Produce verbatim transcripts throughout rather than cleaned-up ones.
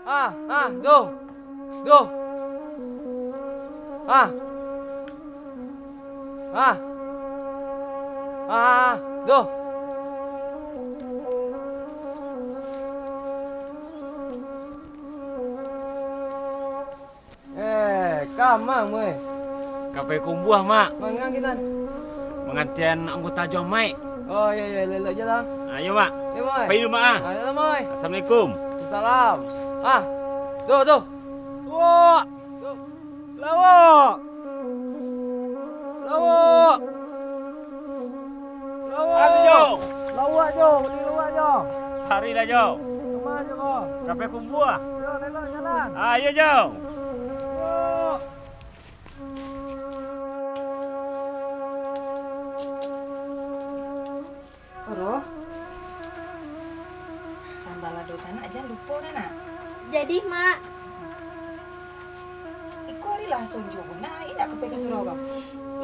Ah, ah, doh. Doh. Ah. Ah. Ah, doh. Eh, ka ma, Muai? Ka pai kumbuah, Mak. Mangan kitan? Mangantian anggota jamaik. Oh, iyo, iyo, elok-elok je lah. Ayo, Mak. Iyo, Muai. Pai dulu, Mak, ah. Ayo lah, Muai. Assalamualaikum. Salam. Ah, tu, tu. Wak. Tu. Lawak. Lawak. Lawak. Ayo, Jo. Lawak, Jo. Bali lawak, Jo. Harilah, Jo. Kama, Jo, ko? Ka pai kumbuah. Yo, elok jalan. Ayo, Jo. Roh, sambal lado tanak jan lupo, nak. Jadi, Mak. Iko ari lah sonjo ko, nak, indak ka pai ka surau ko?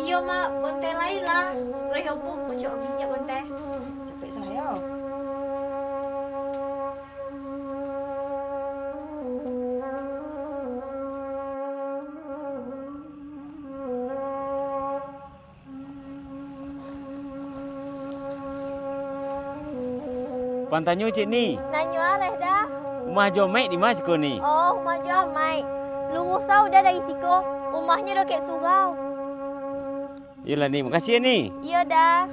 Iyo, Mak, bontai lai lah. Uleh obuh pucuak minyak bontai. Capek salah, yo. Pantanyo, Cik Ni. Nanyo areh dah. Umah Haji Maik di ma siko ni? Oh, umah Haji Maik. Luruih sajo dah dari siko. Umahnyo dakek surau. Iyolah, Ni. Makasih, ya, Ni. Iyo dah.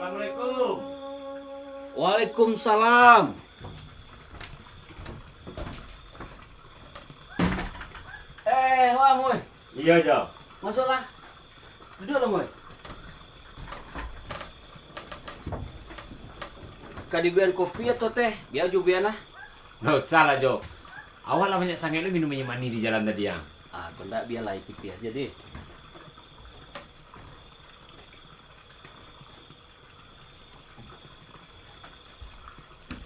Assalamualaikum. Waalaikumsalam. Eh, wah, Muai. Iyo, Jo. Masuaklah. Duduaklah, Muai. Ka dibalian kopi atau teh? Bia juo balian lah. Ndak usah lah, Jo. Awak lah banyak sangaik lo minum aia manih di jalan tadi, ah. Ah, kok ndak, bialah, ikuti aja deh.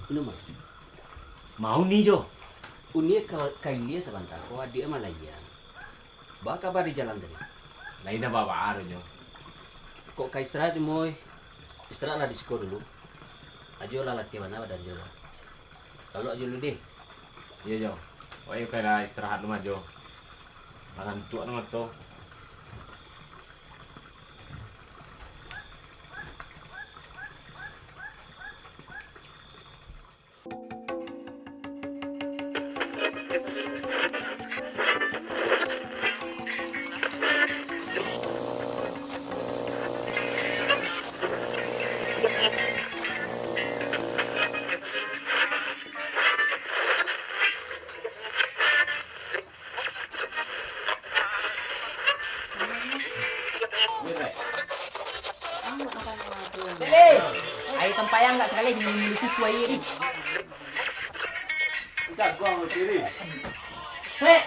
Ino mah. Mau ni, Jo. Uni ka, ka ilia sabanta ko, adiak malayia. Ba kaba di jalan tadi? Lain baa-baa doh, Jo. Kok ka istirahat, Muai? Istirahatlah di siko dulu. Ajo lah latiah bana badan Jo lah. Lalu ajo dulu deh. Iyo, Jo. Wak iyo ka istirahat dulu mah, Jo. Lah ngantuak mah mato. Cele, aia tampayang agak sakali, ngilu-ngilu kuku aia ni. Jago ang, Cele. Tek!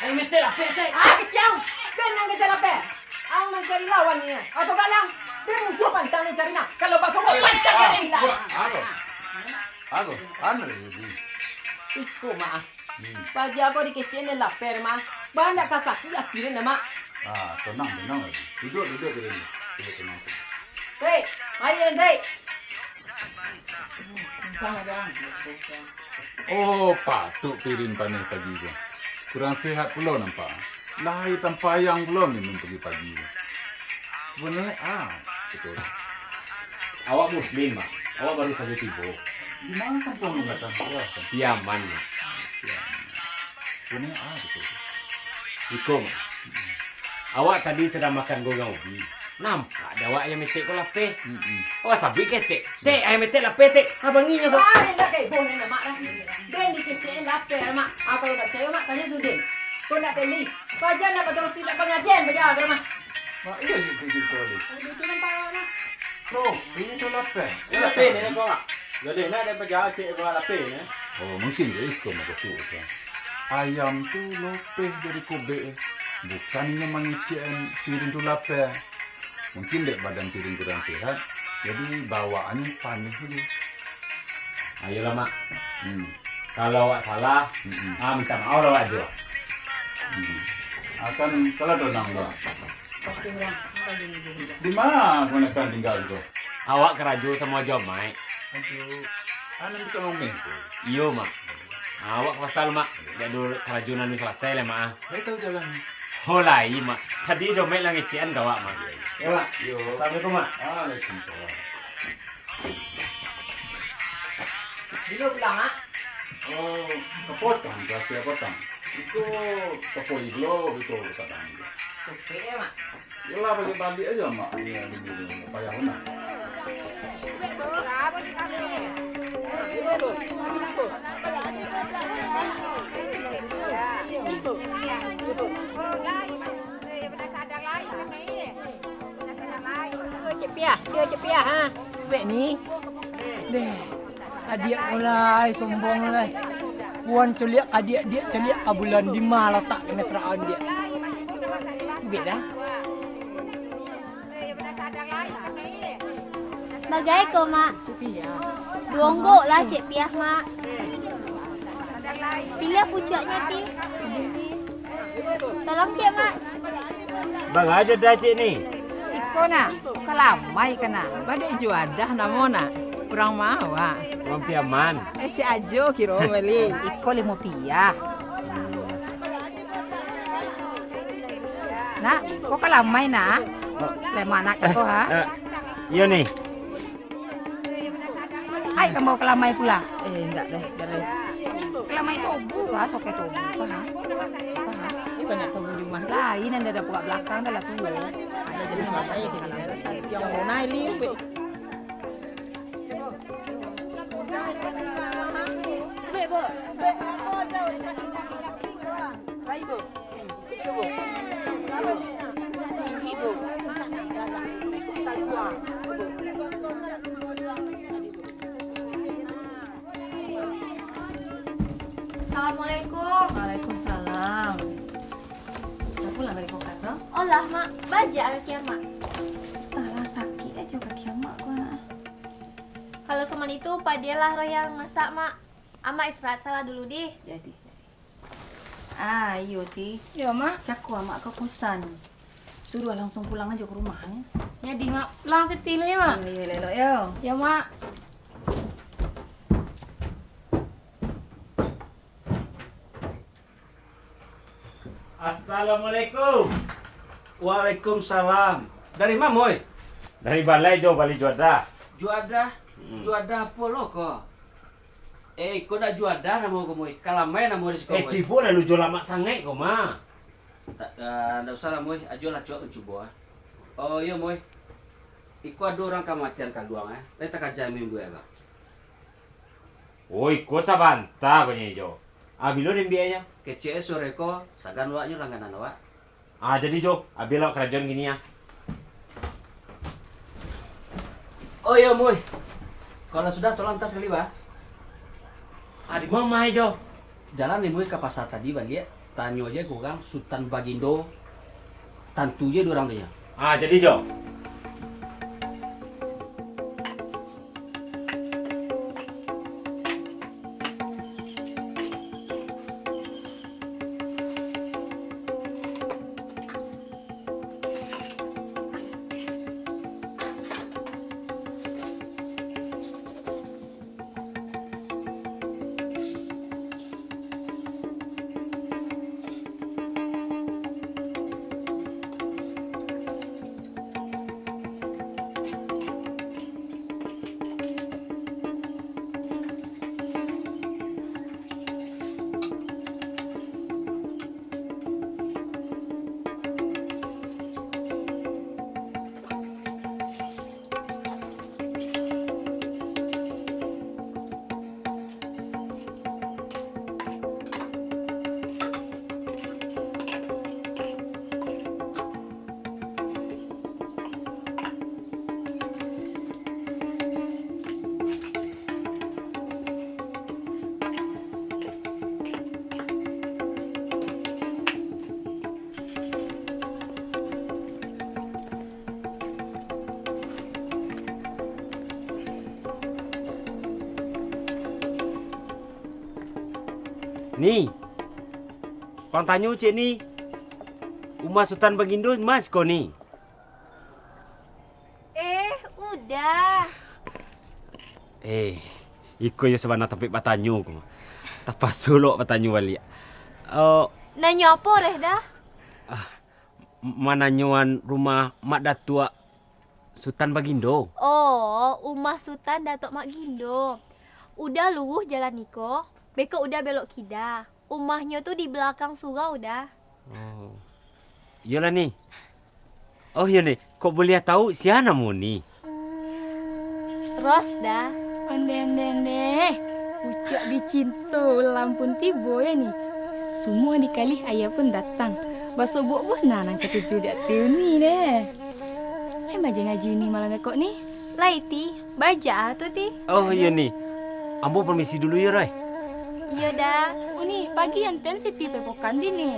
Aia metek lapeh, Tek! Ah, kecil! Den nan kejar lapeh! Ang mancari lawan ni, atau galang? Den musuah pantang den cari nah. Kalau basongkok, pantang den hilang. Ago. Ago. Anu ni. Iko, Mak. Hmm. Paja ko dikecek-an lapeh, Mak. Baa ndak ka sakik ati den, Mak? Ah, tenang, tenang. Duduak, duduak, duduak. Duduak, tenang. Hei, mari, Mak. Oh, patuik pirin paneh pagi ko. Kurang sehat pulo nampak. Lai tampayang pulo minum pagi-pagi. Sabananyo, ah, betul. Awak Muslim, Mak. Awak baru sajo tibo. Di ma kampuang nan datang? Piaman, Mak. Piaman. Sabananyo, ah, betul. Iko, Mak. Awak tadi sadang makan goreng ubi. Nampak dek awak ayam etek ko lapeh. Mm-mm. Awak sabuik ka etek, "Tek, ayam etek lapeh, Tek." Ah, bangihnyo ko. Ah, den lah ka ibo, den lah, Mak, dah. Den dikecek lapeh, Mak. Ah, kalau ndak picayo, Mak, tanyo Sudin. Kok ndak teli? Paja ndak batul, tidak pangajian, paja ka rumah. Mak, iyo, itu, itu, itu, Lik. Aduh, itu nampak awak, Mak. Loh, ini tu lapeh. Ini lapeh ni, kau, Mak. Jadi, nak ada paja cek kau lapeh ni. Oh, mungkin je iko maksud tu. Ayam tu lopeh dari kobek, eh. Bukan inyo mangecek pirin tu lapeh. Mungkin dek badan pirin kurang sehat, jadi bawaannyo paneh tu. Ayolah, Mak. Hmm. Kalau awak salah, Mm-mm. ah, minta maaf lah awak ajo. Hmm. Akan kalau donang tu. Oke, Bang. Apa dia ni, Bang? Di ma kamanakan tingga tu? Awak karajo samo Ajo Maik. Ajo, ah, nan dikek Mamek tu? Iyo, Mak. Ah, awak ka pasa lu, Mak. Dak ado karajo nan salasai lai, Mak, ah. Lai tahu jalan? Oh, lai, Mak. Tadi Ajo Maik lah ngecek-an ka awak, Mak. Iyo, Mak. Iyo. Assalamualaikum, Mak. Waalaikumsalam. Bilo pulang, Mak? Oh, ka Potang, ka Asia Potang. Iko ka Poi pulo, iko ka Padang. Capek yo, Mak. Yolah, baliak-baliak ajo, Mak. Iyo, iyo, iyo, payah bana. Cik Piah, yo Cik Piah, ha. Bek ni. Deh. Adiak ko lai, sombong lai. Wan caliak ka adiak, diak caliak ka bulan, di ma latak kamesraan diak. Ubek dah. Bagai ko, Mak? Cik Piah. Duo onggok lah, Cik Piah, Mak. Piliah pucuaknyo, Ti. Tolong, Cik, Mak. Barajo dah, Cik, ni? Iko, nak. Kalamai ka, nak. Badek Juadah namo, nak. Urang ma awak? Urang Piaman. Eh, cek ajo kiro bali. Iko limo piah. Nak, ko kalamai, nak. Lemak nak cako, ha? Eh, iyo, ni. Ai, ka bao kalamai pulang. Eh, indak deh, jalai. Kalamai tobu lah, sokai tobu. Apa, ha? Apa, ha? Ini banyak tobu di rumah. Lain, nan ado puak balakang, dah lah tuo. Dah jadi makai, jadi. Yang mana ini? Ubek, Bo. Baik, Bo. Assalamualaikum. Waalaikumsalam. Dah pulang dari kokar, no? Olah, Mak. Baa kaki Amak? Alah, sakik ajo kaki Amak ko, nak. Kalau saman itu, padialah roh yang masak, Mak. Amak istirahat salah dulu, dih. Jadi. Ah, iyo, Ti. Iyo, Mak. Cako Amak ka kosan. Suruah langsung pulang ajo ka rumah, ni. Jadi, Mak. Pulang Siti dulu, yo, Mak? Iyo, iyo, elok-elok, yo. Yo, Mak. Assalamualaikum. Waalaikumsalam. Dari ma, Moi? Dari balai jo, bali Juadah. Juadah? Hmm. Juadah apo lo ko? Eh, iko ndak Juadah namo ko, Moi. Kalamai namo di siko, eh, Moi. Tibo lalu jo lamak sangaik ko, Ma. Tak, eh, ndak usah lah, Moi. Ajo lah cuak mancubo, ah. Oh, iyo, Moi. Iko ado urang kamatian kaluang, eh. Lai takaja mimbuek ko. Oh, iko sabanta ko nyo jo. Ah, bilo den biaknyo? Kecek e sore ko, sagan awaknyo langganan awak. Ah, jadi jo, abih lah karajoan kini ah. Oh iyo, Moi. Kalau sudah, tolong antar sakali, bah. Ah, di ma e jo? Jalan ni, Moi, ka pasa tadi baliak. Tanyo je ka urang Sutan Bagindo. Tantu je dek urang tu nyo. Ah, jadi jo. Ni, pang tanyo ciek ni, umah Sutan Bagindo ma siko ni? Eh, Uda. Eh, iko yo sabana tampek batanyo ko. Tapaso lo batanyo baliak. Eh, Nanyo apo deh, Da? Ah, m-, mananyoan rumah Mak Datuak Sutan Bagindo. Oh, umah Sutan Datuak Mak Gindo. Uda luruih jalan niko, beko Uda belok kida. Umahnyo tu di balakang surau, Da. Oh. Iyolah, Ni. Oh, iyo, Ni. Kok buliah tahu sia namo Ni? Ros, Da. Ondeh, ondeh, ondeh. Pucuak dicinto ulam pun tibo, yo, Ni. Sumua dikalih aia pun datang. Basobok buah nan katuju di ati Uni, deh. Lai baa ngaji Uni malam ko, Ni? Lai, Ti. Baa tu, Ti. Oh, iyo, Ni. Ambo permisi dulu, yo, Roy. Iyo, Da. Uni, pagi anten Siti pai pokan, Ti, Ni.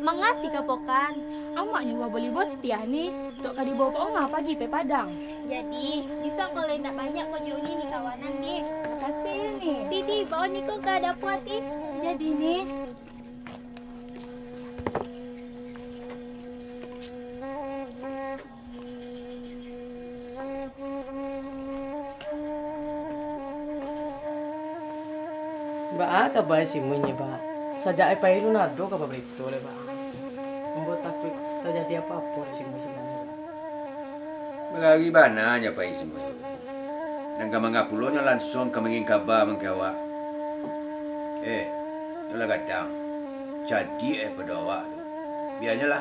Manga Ti ka pokan? Amak nyuruah boli botiah, Ni. Tok ka dibawa ka Onga pagi pai Padang. Jadi, bisuak kalau indak banyak ko jo Uni, Ni, kawanan, Ti. Makasih, yo, Ni. Ti, Ti, bawa niko ka dapua, Ti. Jadi, Ni. Baa kaba si Muin, Ba? Sajak ai pai alun ado kaba barito lai, Ba. Ambo takuik tajadi apo-apo dek si Muin sinan, Ba. Balari bana nyo pai si Muin. Nan ka manga pulo nyo lansuang ka mangirim kaba mangko awak. Eh, nyo lah gadang. Cadiak eh pado awak tu. Bianyolah.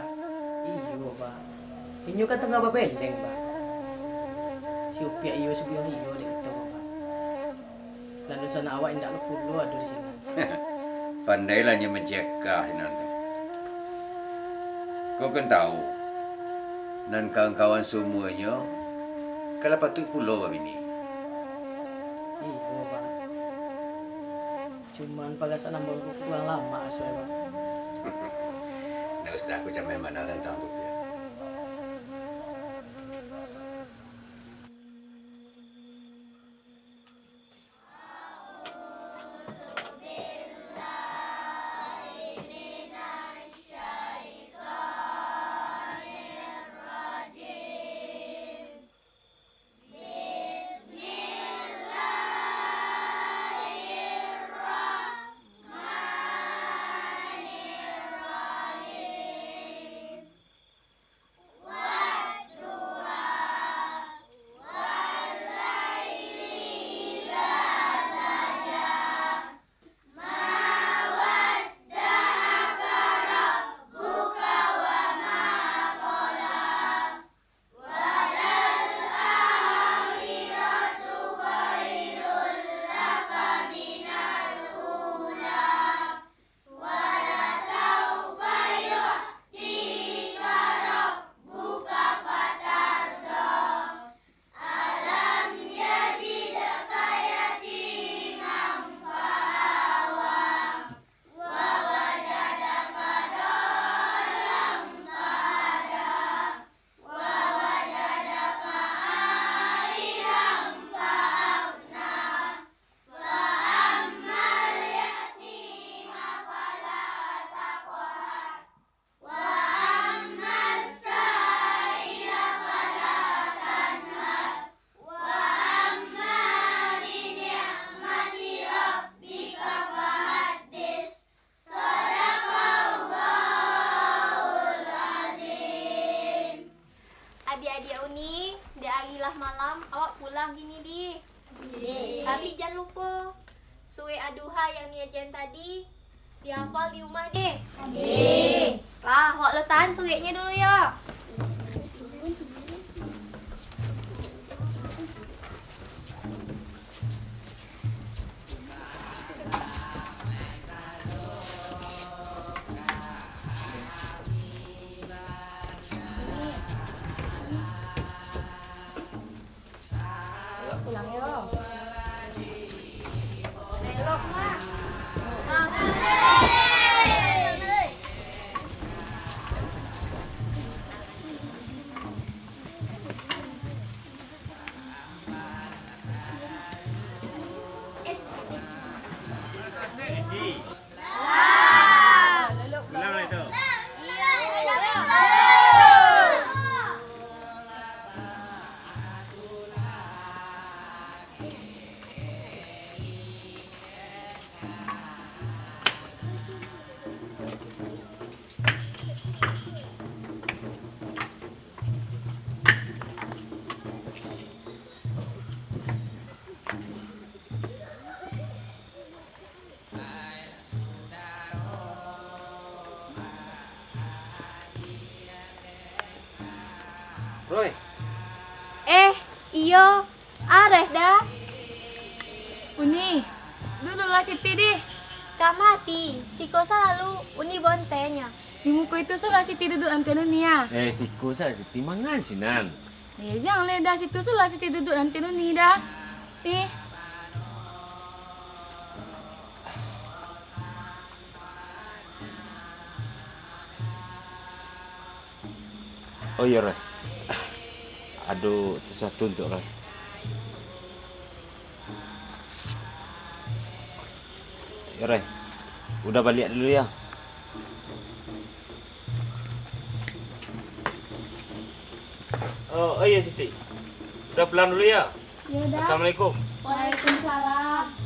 Iyo, Ba. Inyo kan tangah babeleng, Ba. Si Upiak iyo si Buyuang iyo dek kito, Ba. Nan dunsanak awak indak lo pulo ado di sinan. Pandailah nyo mancekah sinan tu. Kau kan tahu, nan kawan-kawan saumuanyo kan lah patuik pulo babini. Iyo, Ba. Cuman parasaan ambo ko kurang lamak asuah, Ba. Ndak usah kau cameh bana tantang tu, Piak. Adiak-adiak Uni, dek ari lah malam, awak pulang kini di. Tapi jan lupo, surek Ad-Duha yang diajian tadi, dihafal di rumah deh. Lah, awak lo tahan sureknyo dulu yo. Yo, areh dah. Uni, duduaklah Siti dih. Ka mati, siko salalu Uni bontenyo. Di muko itu suruhlah Siti duduak antian Uni, ah. Eh, siko sa Siti mangan sinan. Eh, janganlah dah, situ suruhlah Siti duduak antian Uni dah. Nih. Oh iyo, Roy. Ado sasuatu untuak Roy. Yo, Roy. Uda baliak dulu yo. Oh, oh iyo, Siti. Uda pulang dulu yo. Yo, Da. Assalamualaikum. Waalaikumsalam.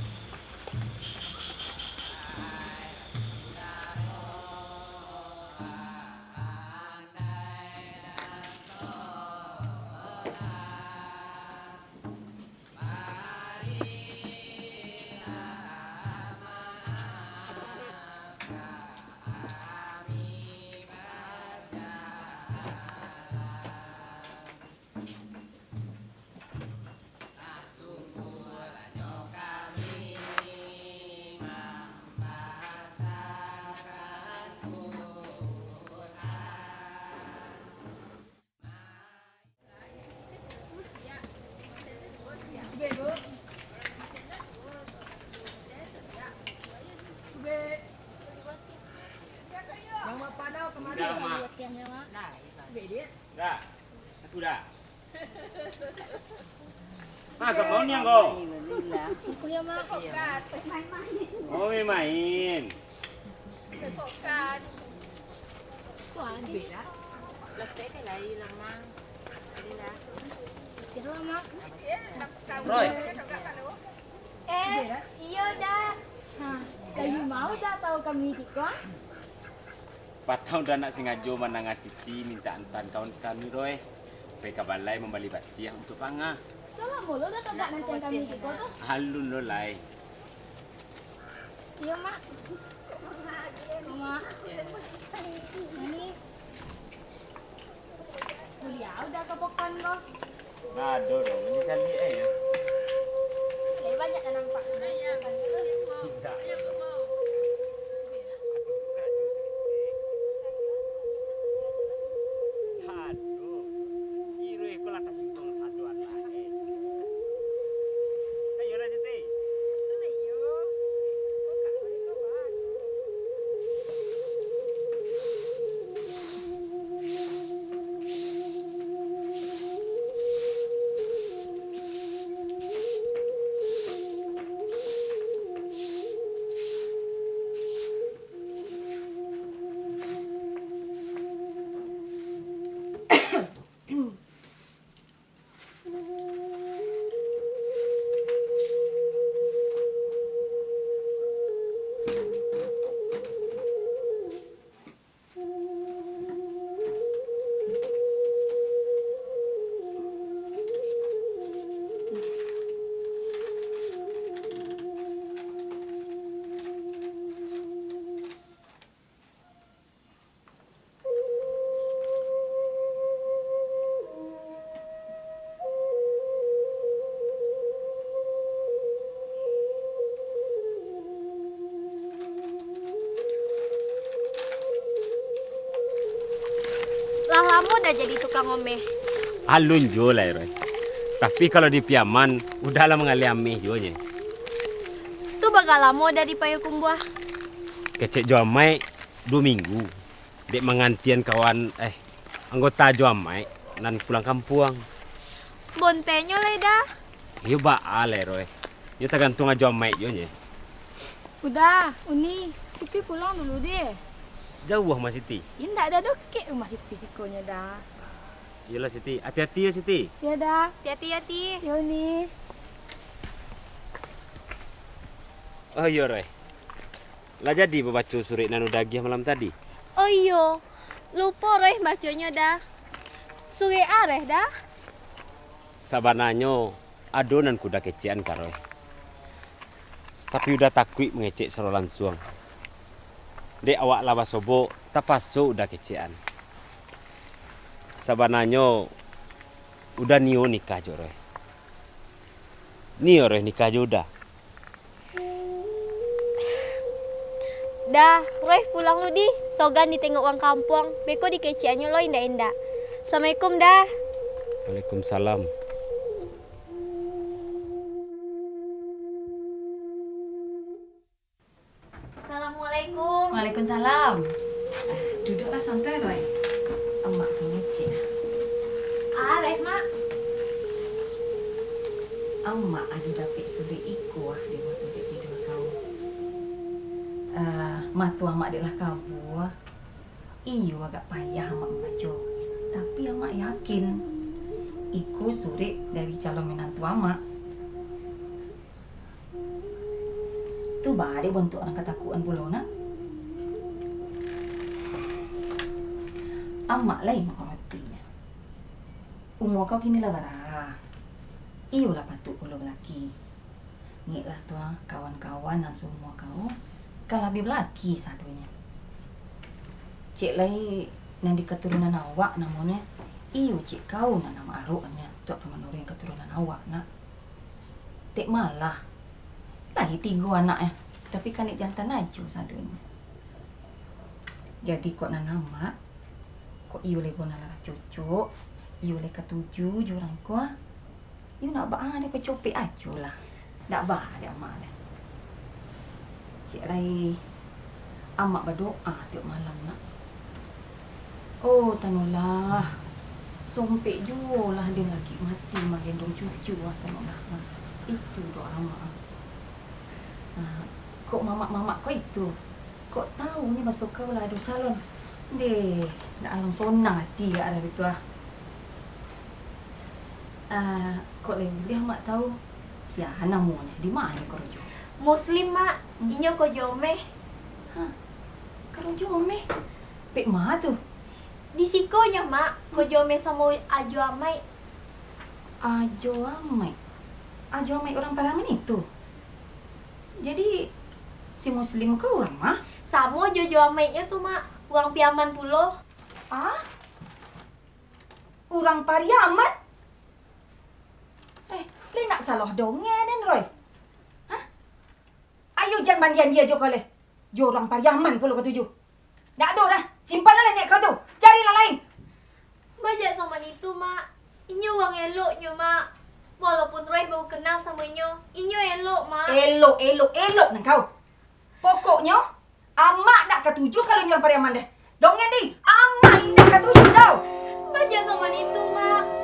Dah, aku dah. Ah, agak mau nian ko. Kuliah, Mak. Oh, main-main. Tuan. Leteh ke lai lamang. Inilah. Kira, Mak. Roy. Eh, iyo, Da. Ha, lai mau Da tahu kami kiko? Patang Uda ndak sangajo mandanga Siti mintak antaan kawan kami, Roy, pai ka balai mambali batiah untuak pangah. Lah lamo lo Da tagak mancari kami kiko tu? Alun lo lai. Iyo, Mak. Mak. Ini. Kuliah Uda ka pokon ko. Nah, ado dong, ini caliak eh. Jadi banyak dah nampak. Indak. Aduh, kiro iko lah tasingkuang sadoan lah, eh. Ayolah, Siti. Ayo. Lah lamo Da jadi tukang omeh? Alun juo lai, Roy. Tapi kalau di Piaman, Uda lah mangalih ameh juo nyo. Tu bara lamo Da di Payokumbuah? Kecek jo amaik, duo minggu. Dek mangantian kawan, eh, anggota jo amaik nan pulang kampuang. Bontenyo lai Da? Iyo baa lai, Roy. Iyo tagantuang jo amaik juo nyo. Uda, Uni, Siti pulang dulu deh. Jauah rumah Siti? Indak Da, dokek rumah Siti sikonyo Da. Iyolah Siti, ati-ati yo Siti. Iyo Da. Ati-ati, ati. Iyo Uni. Oh iyo, Roy. Lah jadi babaco surek nan Uda agiah malam tadi? Oh iyo, lupo Roy baconyo Da. Surek a Roy Da? Sabananyo, ado nan ka Uda kecekan ka Roy. Tapi Uda takuik mangecek saro lansuang. Dek awak lah basobok, tapaso Uda kecekan. Sabananyo, Uda nio nikah jo Roy. Nio Roy nikah jo Uda. Dah, Roy pulang lu di. Sogan ditengok urang kampuang, beko dikecekannyo lo indak-indak. Assalamualaikum, Dah. Waalaikumsalam. Assalamualaikum. Waalaikumsalam. Ah, duduaklah santai, Roy. Amak ka ngecek. Ah, baik, Mak. Amak ado dapek surek iko, ah, di bawah tampek tidua kau. Ah, mato amak dek lah kabua. Iyo agak payah amak mambaco. Tapi amak yakin, iko surek dari calon minantu amak. Tu baa dek bantuak nan katakutan pulo, nak. Amak lai mangorotinyo. Umua kau kini lah bara. Iyo lah patuik pulo balaki. Ngeklah tu ah, kawan-kawan nan saumua kau, ka labiah balaki sadonyo. Cek lai nan di katurunan awak namonyo, iyo cek kau nan amak aroknyo, untuak ka manuruik katurunan awak, nak. Tek malah, lai tigo anak eh, tapi kanek jantan ajo sadonyo. Jadi kok nan amak, kok iyo lai bo nan lah cocok, iyo lai katuju jo urang ko ah. Iyo nak baa dek pacopek ajo lah. Nak baa dek amak lai. Cek lai, amak badoa tiok malam nak. Oh, tanolah. Sompek juo lah den laki mati magendong cucu ah, tanolah. Itu doa amak. Nah, kok mamak-mamak ko itu. Kok tau ni baso kau lah ado calon. Deh, nak alang sonang ati gak dah itu ah. Ah, kok lai buliah mak tau sia namonyo, di ma nyo korojo? Muslim, Mak. Hmm. Inyo korojo meh. Hah? Korojo meh? Pek ma tu? Di siko nyo, Mak. Korojo meh samo Ajo Amaik. Ajo Amaik? Ajo Amaik urang Pariaman itu? Jadi, si Muslim ko urang ma? Samo jo Ajo Amaiknyo tu, Mak. Urang Piaman pulo. Ah? Urang Pariaman? Eh, lai nak salah dongeng den, Roy. Hah? Ayo jan mandian dia jo kau leh. Jo urang Pariaman pulo katuju. Ndak ado dah. Simpanlah niat kau tu. Carilah lain. Baa jak saman itu, Mak. Inyo urang eloknyo, Mak. Walaupun Roy baru kenal samo inyo, inyo elok, Mak. Elok, elok, elok nan kau. Pokoknyo, amak ndak katuju kalau inyo urang Pariaman deh. Dongeng di, amak indak katuju tau. Baa jak saman itu, Mak.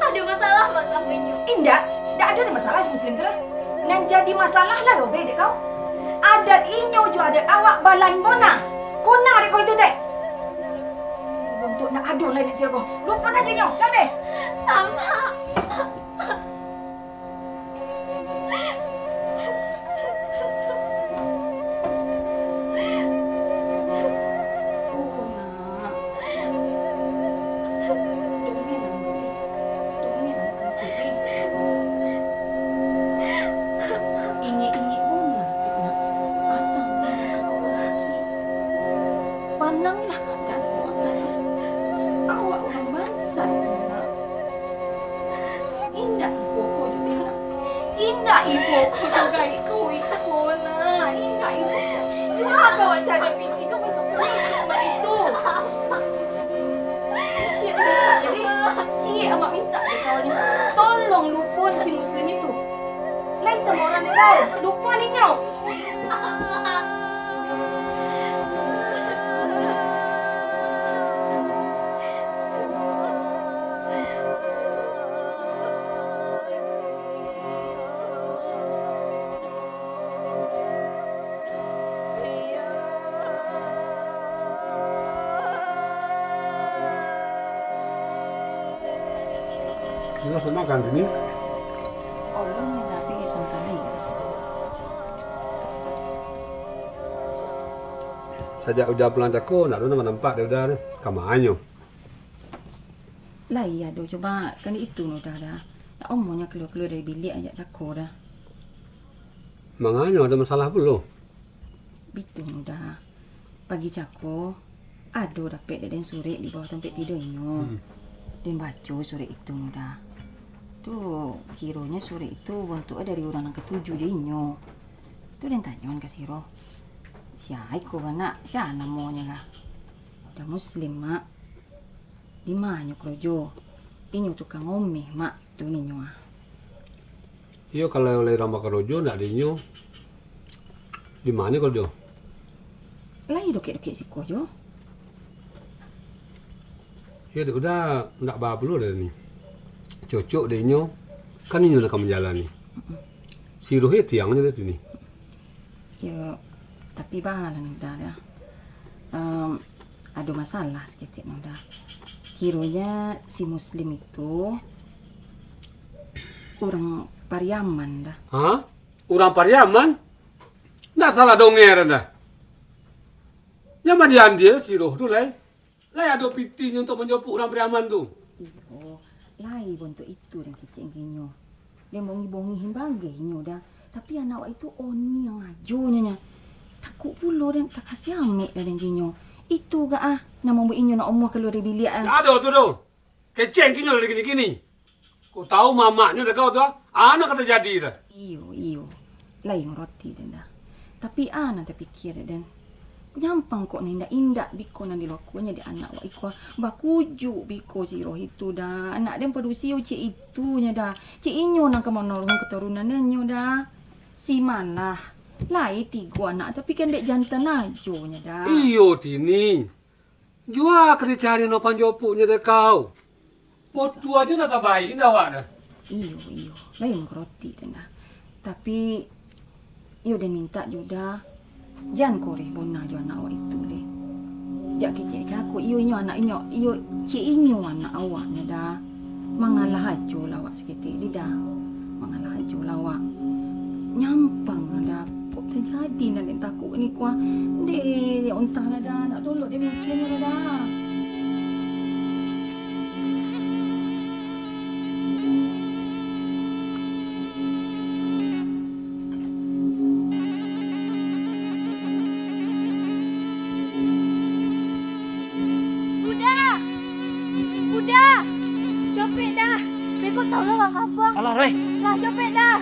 Ado masalah, Mak, samo inyo? Indak, ndak ado deh masalah si Muslim tu dah. Nan jadi masalah lah Robe dek kau. Adat inyo jo adat awak balain bona. Kona dek kau itu, Tek. Bontuak ndak ado lai nak sirah kau. Lupo ajo inyo, dah deh. Amak. Oh, nak. Dongeng lah, Mak, eh. Dongeng lah, Mak, kecek, eh. Ingek-ingek bona, Tek, nak. Asa urang kakak laki. Pananglah kaadaan awak, nak. Awak urang bansai, nak. Indak ibo ko juo, nak. Indak ibo ko nan gaek kau iko, nak. Indak ibo ko. Juo kau cari piti kau macam mano itu. Ciek mintak jadi, ciek amak mintak dek kau ni. Tolong lupoan si Muslim itu. Lai tambah urang dek kau. Lupoan inyo. Sudah makan sini? Alun, tapi santai. Sajak Uda pulang cako, ndak ado nampak-nampak dek Uda tu. Ka ma nyo? Lai ado, cubo kan itu Uda dah. Ndak omonyo kalua-kalua dari biliak sajak cako dah. Manganyo, ado masalah pulo? Bitu Uda. Pagi cako, ado dapek dek den surek di bawah tampek tidua inyo. Hmm. Den baco surek itu Uda. Tu, kironyo surek itu bontuak dari urang nan katuju jo inyo. Tu den tanyoan ka siro, sia iko anak, sia namonyo kah? Udah muslim, Mak. Di ma nyo karajo? Inyo tukang omeh, Mak, tu ninyo ah. Iyo, kalau lai urang bakarajo, ndak di inyo. Di ma nyo karajo? Lai dokek-dokek siko jo. Iyo, dek udah ndak ba pulo dah ni. Cocok dek inyo, kan inyo nan ka manjalani. Si Roh iyo tiang nyo dah tu ni. Yo, tapi baa lah Uda dah. Em, ado masalah saketek Uda. Kironyo si Muslim itu urang Pariaman dah. Hah? Urang Pariaman? Ndak salah dongeh dah. Nyaman diandiel si Roh tu lai. Lai ado pitinyo untuak manjopuk urang Pariaman tu? Iyo, lai bontuak itu den kecek nginyo. Den bongih-bongih bagai inyo dah. Tapi anak awak itu oniang ajo nyo nyo. Takuk pulo den takasiamek dah den nginyo. Itu gak ah, nan mambuek inyo nak omoh kalua dari biliak ah. Ndak ado tu doh. Kecek nginyo dari kini-kini. Kok tahu mamaknyo dek kau tu, ah? Anak kata jadi dah. Iyo, iyo. Lai ngaroti den dah. Tapi a nan tapikia dek den. Nyampang kok nan indak-indak biko nan dilakuannyo dek anak wak iko. Bakujuik biko si Roh itu dah. Anak den padusi cek itu nyo dah. Cek inyo nan ka manaruihkan katurunan nyo dah. Si Malah. Lai tigo anak tapi kan dek jantan ajo nyo dah. Iyo, Tini. Jua ka dicari no panjopuknyo dek kau. Potu ajo nak tabaik indak awak dah. Iyo, iyo. Lai mangaroti den dah. Tapi, iyo den mintak juo dah. Jan koreh bona jo anak awak itu leh. Jak kecek ka aku, iyo inyo anak inyo, iyo cek inyo anak awak nyo dah. Mangalah ajo lah awak saketek, Dida. Mangalah ajo lah awak. Nyampang lah, Da. Kok tajadi nan den takuk ni, kuah? Deh, ya ontah lah, Da. Nak tolok den mikianyo lah, Da. Uda! Uda! Capek dah! Beko tau lah urang kampuang. Alah, Reh! Lah, capek dah!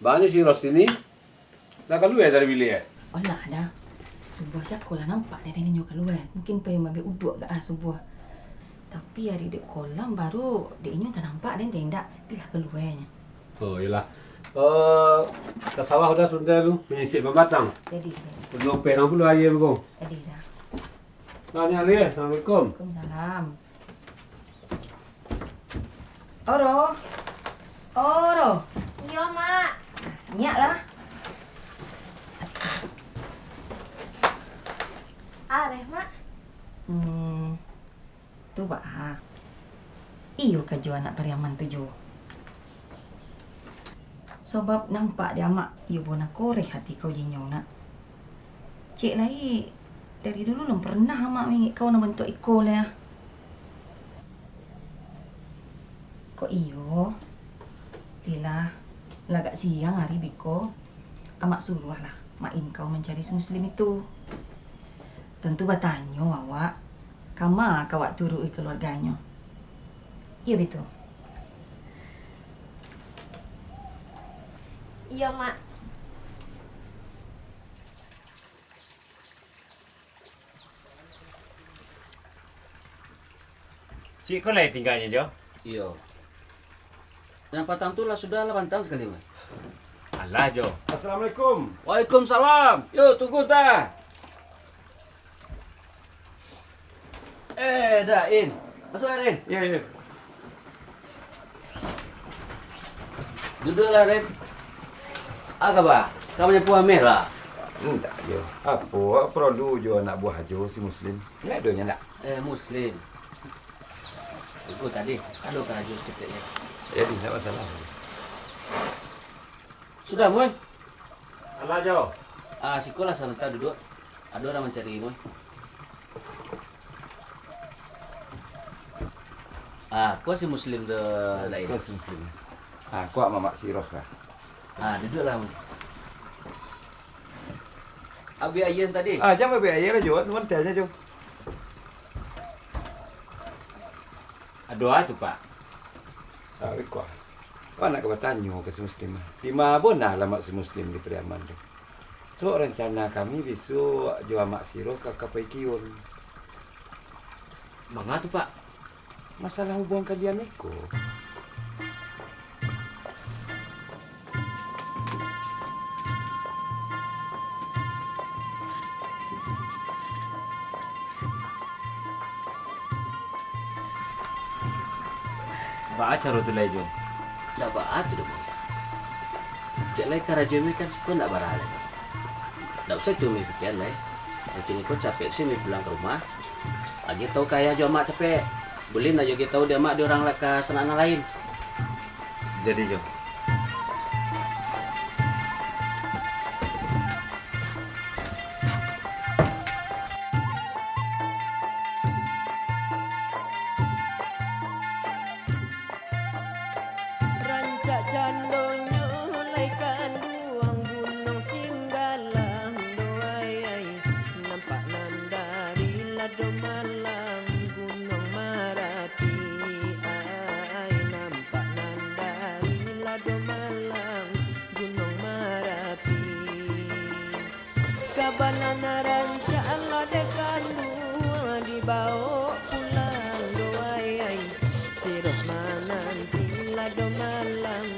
Baa ni si Rostini? Lah kalua dari bilik, eh? Alah, Da. Subuah cako lah nampak dek den inyo kalua. Mungkin pai maambiak uduak gak ah subuah. Tapi ari dek kolam baru dek inyo tanampak den, dek indak, pi lah kaluanyo. Oh, iyolah. Eh, ka sawah Uda sabanta lu, manyisik babatang. Jadi, Da. Penuh perang pulo aia ko. Jadi, Da. Nah, ni Ali, assalamualaikum. Waalaikumsalam. Oro. Oro. Iyo, Mak. Nyiak lah. Areh, Mak. Hmm. Tu baa. Iyo kajo anak Pariaman tu juo. Sabab nampak dek amak, iyo bona koreh ati kau jo inyo, Nak. Cek lai, dari dulu lun pernah amak maingek kau nan bantuak iko lai ah. Kok iyo, Tila, lah agak siang ari biko, amak suruahlah Mak Inkau mancari si Muslim itu. Tantu batanyo awak, kama ka awak turuik kaluarganyo. Iyo bitu? Iyo, Mak. Cik ko lai tingganyo, Jo? Iyo. Nan patang tu lah sudah lah bantang sakali, Mak. Alah, Jo. Assalamualaikum. Waalaikumsalam. Yo, tunggu ta. Eh, Da, In. Masuak, Da, In. Iyo, iyo. Duduaklah, Rin. Apo kaba? Ka manyapu ameh lah? Indak, Jo. Apo, paralu jo anak buah Ajo si Muslim? Indak ado nyo, ndak? Eh, Muslim. Tunggu tadi, ado karajo saketek, yo. Jadi, indak masalah. Sudah, Mui? Alah, Jo. Ah, sikolah sabanta duduak. Ado urang mancari, Mui. Ah, ko si Muslim tu lain. Ko si Muslim. Ah, ko Mamak Siroh kah? Ah, duduaklah, Mui. Abih aia tadi? Ah, jan abih aia lah, Jo. Sabanta nyo, Jo. Ado a tu, Pak? Taruih ko. Awak nak ka batanyo ka si Muslim. Di ma bona alamat si Muslim di Pariaman tu? Sabab rancana kami bisuak jo Amak Siroh ka, ka Paikiun. Manga tu, Pak? Masalah hubuangan kalian iko. Baa caro tu lai, Jo? Ndak baa tu doh, Bang. Cek lai karajo mi kan siko ndak bara lai. Ndak usah tu mi pikian lai. Nan kini ko capek se mi pulang ka rumah. Agiah tahu ka ayah jo amak capek. Buliah ndak jo agiah tahu di amak di urang lah ka sanak nan lain. Jadi, Jo. Rancak candonyo lai kanduang Gunuang Singgalang doh ai, nampak nan dari Lado Malang Gunuang Marapi ai, nampak nan dari Lado Malang Gunuang Marapi. Kabanana rancak lah dek kanduang dibawok pulang doh ai, ai. Siroh mananti Lado Malang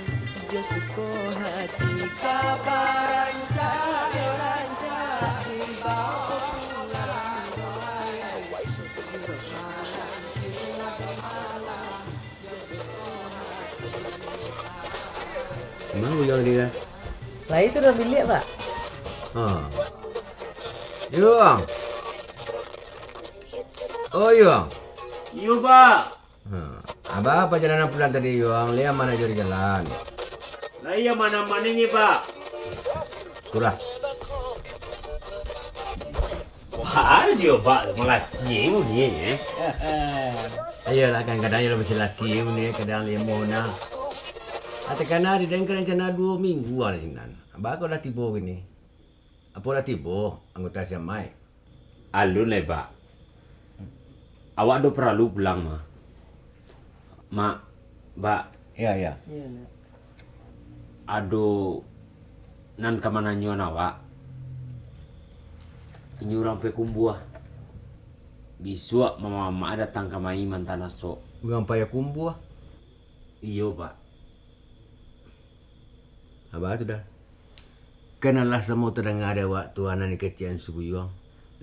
jo suko hati. Kabarancak yo rancak dibawok pulang doh ai, ai. Siroh mananti Lado Malang. Ma Uyuang tadi, Bang? Lai tu dalam biliak, Pak. Ha. Yuang. Oh, Yuang. Iyo, Pak. Ha. Baa pajalanan pulang tadi, Yuang? Lai aman ajo di jalan? Lai aman-aman nyo, Pak. Kurang. Wah, ado juo, Pak, malasia uni, eh. Iyolah, kadang-kadang iyo lah basilasia uni, kadang limo nah. Takana di den ka rancana duo minggu lah di sinan. Baa kok lah tibo kini? Apo lah tibo anggota si Amai? Alun lai, Pak. Awak ado paralu pulang, mah. Mak, Pak. Iyo, iyo. Iyo, Nak. Ado nan ka mananyoan awak. Inyo urang Payakumbuah. Bisuak mamak-mamak datang kamari maanta nasok. Urang Payakumbuah? Iyo, Pak. Baa tu Da? Kan alah samo tadanga dek awak tu, anak nan kecek An Subuyuang,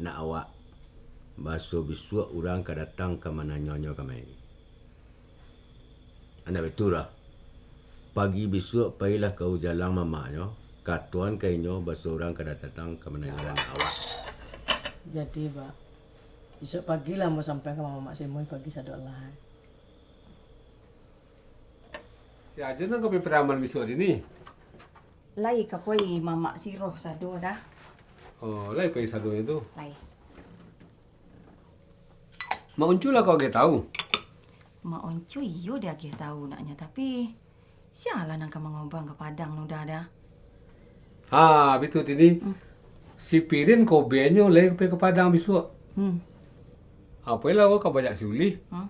nak awak, baso bisuak urang ka datang ka mananyoannyo kamari. Ndak batua lah. Pagi bisuak pailah ka Ujalang mamaknyo, katoan ka inyo baso urang ka datang ka mananyoan anak awak. Jadi, Pak, bisuak pagi lah ambo sampaian ka mamak Semoi pagi sado lah. Si Ajo nan ka pai Pariaman bisuak tadi ni? Lai ka pai mamak Siroh sado Da. Oh, lai pai sadonyo tu? Lai. Mak Uncul lah kau agiah tahu? Mak Onco iyo diagiah tahu naknyo, tapi sia lah nan ka mangobang ka Padang no dah, dah. Ha, bitu tini. Hmm. Si Pirin kobenyo lai ka pai ka Padang bisuak. Hmm. Apolah ka banyak si Ulih. Hmm.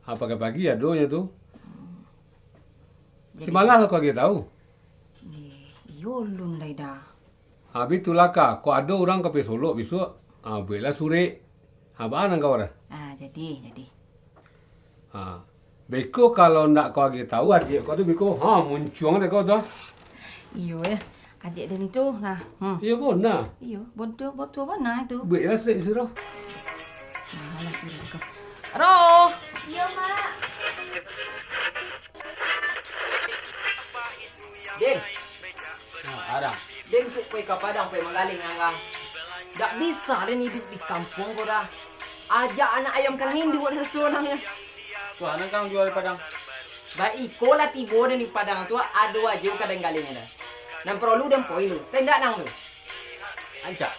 Ha, pagi-pagi adonyo tu. Hmm. Si Jadi Malah lah ko agiah tahu. Eh, iyo ulun lai dah. Ha, bitulah ka, kok ado urang ka pai Solok bisuak, ha, bueklah surek. Ha, baa nan kau dah? Ah, jadi, jadi. Ha, beko kalau ndak kau agiah tahu adiak kau tu beko, ha, muncuang dek kau tu. Iyo, eh. Adiak den itu, nah. Hmm. Iyo, bona. Iyo, bonto, bonto bona itu. Bueklah surek siro. Malah siro tu. Roh. Iyo, Mak. Din. Nah, Padang. Den bisuak pai ka Padang, pai manggaleh nangga. Dak bisa den iduik di kampuang ko dah. Ajak anak ayam ka lain di wak raso nang ya. Tu anak kang jua di Padang. Baik iko lah tibo den di Padang tu, ado ajo ka den galehnyo dah. Nan paralu den poi lu, tendak nang tu. Ancak,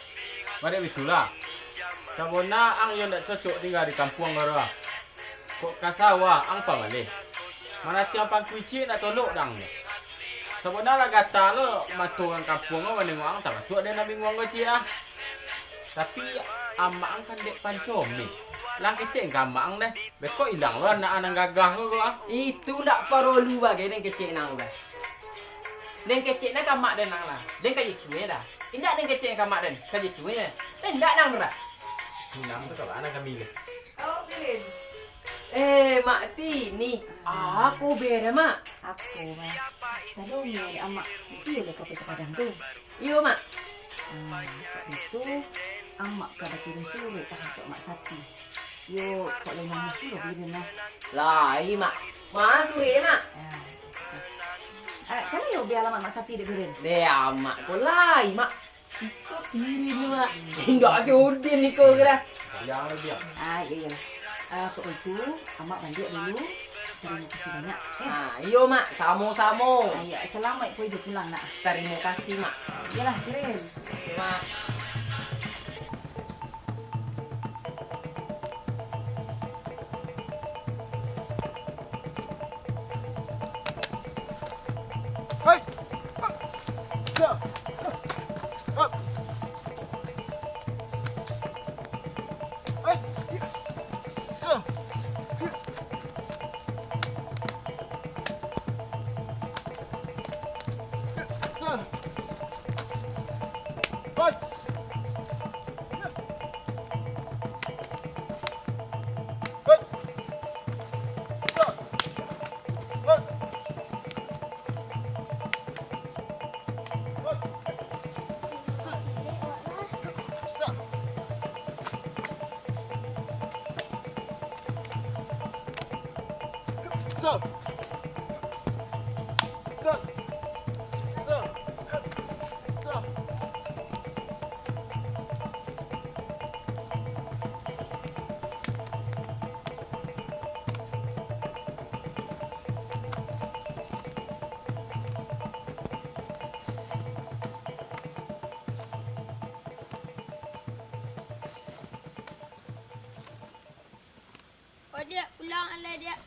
bari bitulah. Sabona ang iyo ndak cocok tingga di kampuang ko dah. Kok ka sawah ang pamaleh. Manatiang pangku icik nak tolok dang. Sabona lah gata lo mato urang kampuang ko manengok ang, tamasuak den nan binguang ko ciek ah. Tapi amak ang kan dek pancomik. Lah kecek ka amak ang deh. Beko ilang lo anak nan gagah ko, ko ah. Itu ndak parolu bagai den kecek nang dah. Den kecek nang ka amak den nang lah. Den ka jitu e dah. Indak den kecek ka amak den, ka jitu e. Tendak nang dah. Inang tu ka bana kami ni. Oh, Pirin. Eh, Mak Tini. Ah, ko beda, Mak. Ako, Mak. Tadi umi dek amak, iyo lah ka pai ka Padang tu. Iyo, Mak. Ah, kok itu, amak ka bakirim surek lah untuak Mak Sati. Yo, kok lai mamuah pulo Pirin lah. Lai, Mak. Ma surek, Mak? Ah, itu. Ah, kan lai ubi alamat Mak Sati dek Pirin? Deh, amak ko lai, Mak. Iko Pirin tu, Mak. Indak sudin iko kira. Biang, biang. Ah, iyo, iyolah. Ah, kok itu, amak baliak dulu. Tarimo kasih banyak, eh. Ah, iyo, Mak. Samo-samo. Ah, iyo, salamaik pai jo pulang, nak. Tarimo kasih, Mak. Iyolah, Pirin. Mak. Oh, Diak, pulang lah, Diak.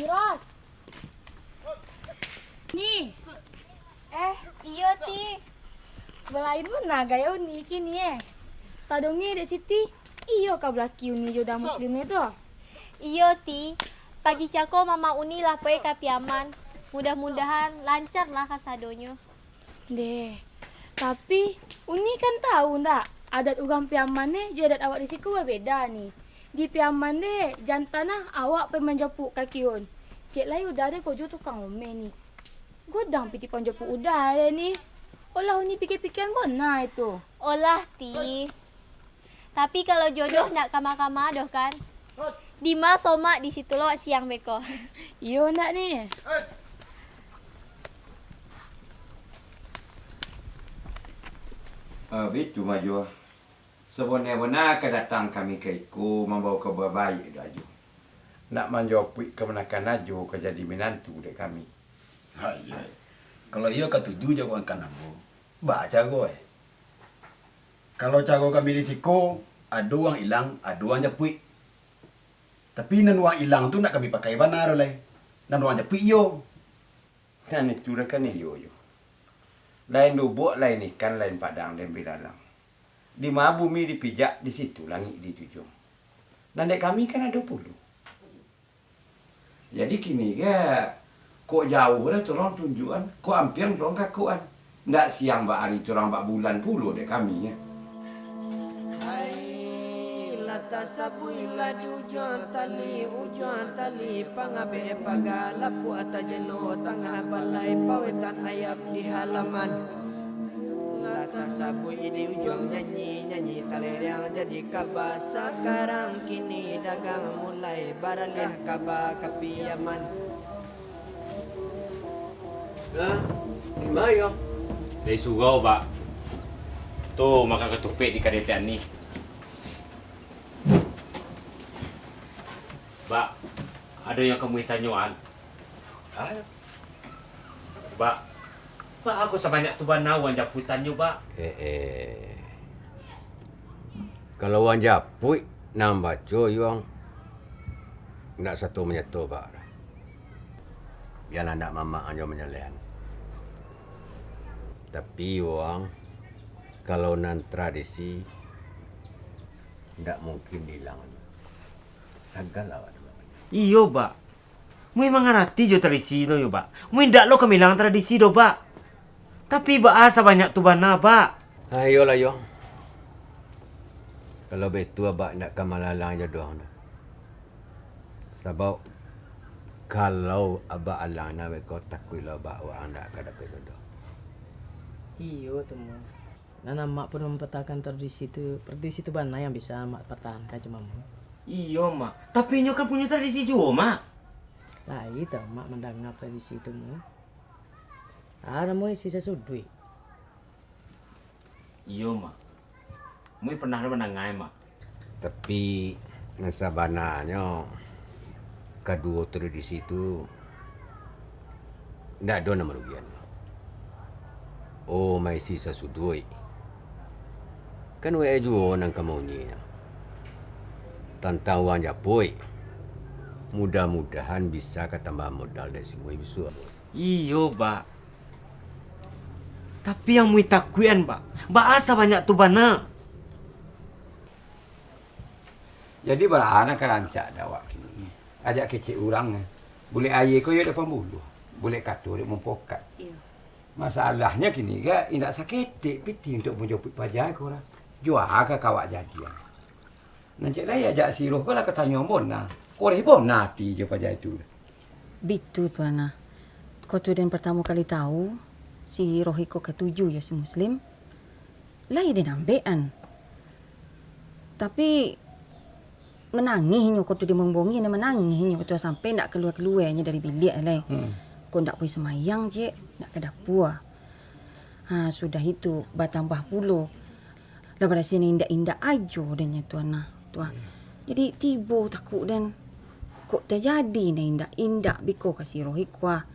Iros. Ni. Eh, iyo, Ti. Balain bana gaya Uni kini, eh. Tadonge dek Siti, iyo ka balaki Uni jo Uda Muslim tu. Iyo, Ti. Pagi cako Mama Uni lah pai ka Piaman. Mudah-mudahan lancar lah kasadonyo. Deh, tapi Uni kan tahu ndak, adat urang Piaman deh jo adat awak di siko babeda ni. Di Piaman deh, jan tanah awak pai manjapuik kaki un. Cek lai Uda deh ko jo tukang omeh ni. Godang pitih panjapuik Uda deh ni. Olah Uni pikia-pikia bana itu. Olah, Ti. Tapi kalau jodoh ndak kama-kama doh kan? Dima somak di situ lo siang beko. Iyo ndak ni? Ah, bitu Majo. Sabana-bana ka datang kami ka iko mambawa kaba baiak doh Ajo. Nak manjapuik kamanakan Ajo ka jadi minantu dek kami. Hai, hai. Kalau iyo katuju jo kamanakan ambo, baa caro, eh? Kalau caro kami di siko, ado urang ilang, ado urang japuik. Tapi nan urang ilang tu ndak kami pakai bana doh lai. Nan urang japuik iyo. Nan itu dah kan iyo, iyo. Lain lubuk, lain ikan, lain padang, lain bilalang. Di ma bumi dipijak, di situ langik dijunjuang. Nan dek kami kan ado pulo. Jadi kini ko, kok jauah dah tolong tunjuakan, kok ampiang tolong kakuakan. Ndak siang bak ari, turang bak bulan pulo dek kami, yo. Hai, lah tasabuiklah di ujuang tali, ujuang tali pangabek paga, lapuak tajelo tangah balai, pawetan ayam di halaman. Lah tasabuik di ujuang nyanyi, nyanyi taleriang jadi kaba, sakarang kini dagang mulai baralih kaba ka Piaman. Nah, di ma iyo? Dari surau, Bak. Tu makan katupek di kadai Tiani. Bak, ado yang ka ambo tanyoan. Ayo. Bak, baa kok sabanyak tu bana urang japuik tanyo, Bak? Eh, eh. Kalau urang japuik nan baco yuang, indak sato manyato, Bak. Bialah ndak mamak anjo manyalehan. Tapi, Wang, kalau nan tradisi, ndak mungkin diilang. Sagal awak tu, Bak. Iyo, Bak. Mui mangarati jo tradisi tu yo, Bak. Mui ndak lo ka milang tradisi do, Bak. Tapi baa sabanyak tu bana, Bak? Ah, iyolah, yo. Kalau baitu, Abak indak ka malalang jo doh tu. Sabab, kalau Abak alang nan beko, takuik lo Abak, urang indak ka dapek jodoh. Iyo tu, Mun. Nan amak pun mampatakan tradisi tu, tradisi tu bana yang bisa amak patahankan, cuma Mun. Iyo, Mak. Tapi inyo kan punyo tradisi juo, Mak. Lai tu amak mandanga tradisi tu, Mun. Ah, namonyo isi sasuduik. Iyo, Mak. Mui pernah mandanga, Mak. Tapi, nan sabananyo, kaduo tradisi tu indak ado nan marugian. Oh, maisi sasuduik. Kan wak juo nan ka maunyinyo. Tantang urang japuik, mudah-mudahan bisa ka tambah modal dek si Mui bisuak. Iyo, Bak. Tapi yang Mui takuikan, Bak, baa sabanyak tu bana? Jadi, baranak ka rancak dek awak kini. Ajak kecek urang, bulek aia ko iyo dek pambuluah, bulek kato dek mumpokat. Iyo. Masalahnyo kini ko indak saketek pitih untuak manjapuik paja ko lah. Jua ka awak jadian. Nan cek lai ajak si Roh ko lah ka tanyo ambo nah. Koreh bona ati jo paja itu. Bitu tu, Ana. Ko tu den partamo kali tau, si Roh iko katuju jo si Muslim. Lai den ambek an. Tapi, manangih inyo ko tu, den mambongi, den manangih inyo ko tu, sampai ndak kalua-kalua inyo dari biliak lai. Hmm. Ko ndak pai sambayang ciek, ndak ka dapua. Ha, sudah itu, batambah pulo, lah barasiah nan indak-indak ajo den nyo tu, Ana, tu ah. Jadi, tibo takuik den, kok tajadi nan indak-indak biko ka si Roh iko ah.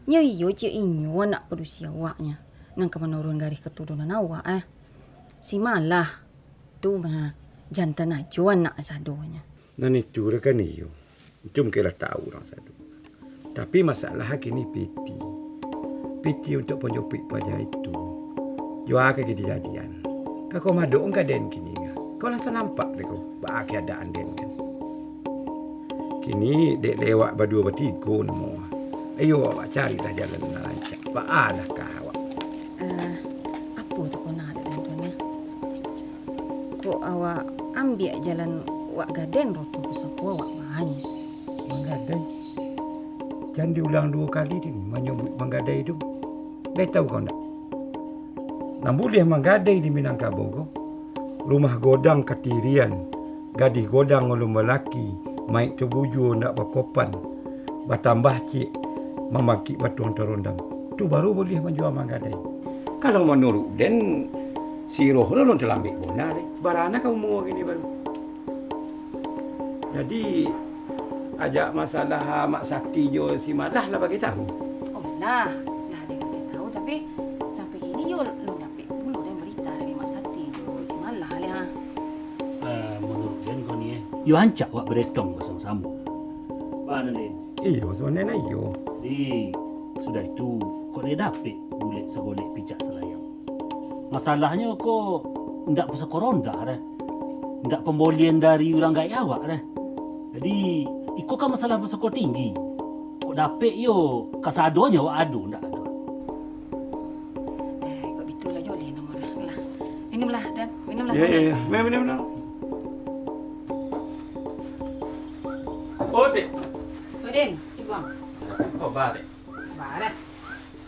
Nyo iyo ciek inyo anak padusi awaknyo, nan ka manuruan garih katurunan awak, eh. Si Malah. Tu mah, jantan ajo anak sadonyo. Nan itu rekan iyo, cuma keh lah tau urang sado. Tapi masalah kini piti. Piti untuak panjapuik paja itu. Jua ka dijadian. Ka ko madok ka den kini ka. Ko lah sanampak dek ko, baa keadaan den kan. Kini dek lewat baduo batigo namo. Ayo awak carilah jalan nan rancak. Baa lah ka awak. Eh, apo tu ko nan ado dalam tu, Nya? Kok awak ambiak jalan wak gadai roto pusako awak bahanyo? Manggadai? Jan diulang duo kali dini manyabuik manggadai tu. Lai tau kau ndak? Nan buliah manggadai di Minangkabau ko, Rumah godang katirian, gadih godang alun balaki, maik tabujua ndak bakopan, batambah ciek, mamangkik batuang tarondam. Tu baru buliah manjua manggadai. Kalau manuruik den, si Roh alun talambek bona deh. Barana ka umua kini baru. Jadi, ajak masalah Mak Sati jo si Malah lah bagi tahu? Oh, lah. Lah, den bagi tahu, tapi sampai kini yo alun dapek pulo den barita dari Mak Sati jo si Malah, lah. Ah, manuruik den ko ni, eh, yo rancak awak baretong basamo-samo. Bana, Den? Iyo, sabananyo iyo. Jadi, sudah itu, kok lai dapek bulek sagolek picak salayang? Masalahnyo ko indak pusako rondah doh. Indak pambolian dari urang gaek awak doh. Jadi, iko kan masalah pusako tinggi. Kok dapek yo kasadonyo awak ado, ndak ado. Eh, kok bitulah joleh namonyo lah. Minumlah, Dan. Minumlah. Ya, ya, ya. Minum, minum, minum. Oh, Tek. Oh, Den. Iko, Bang. Oh, balik. Balik.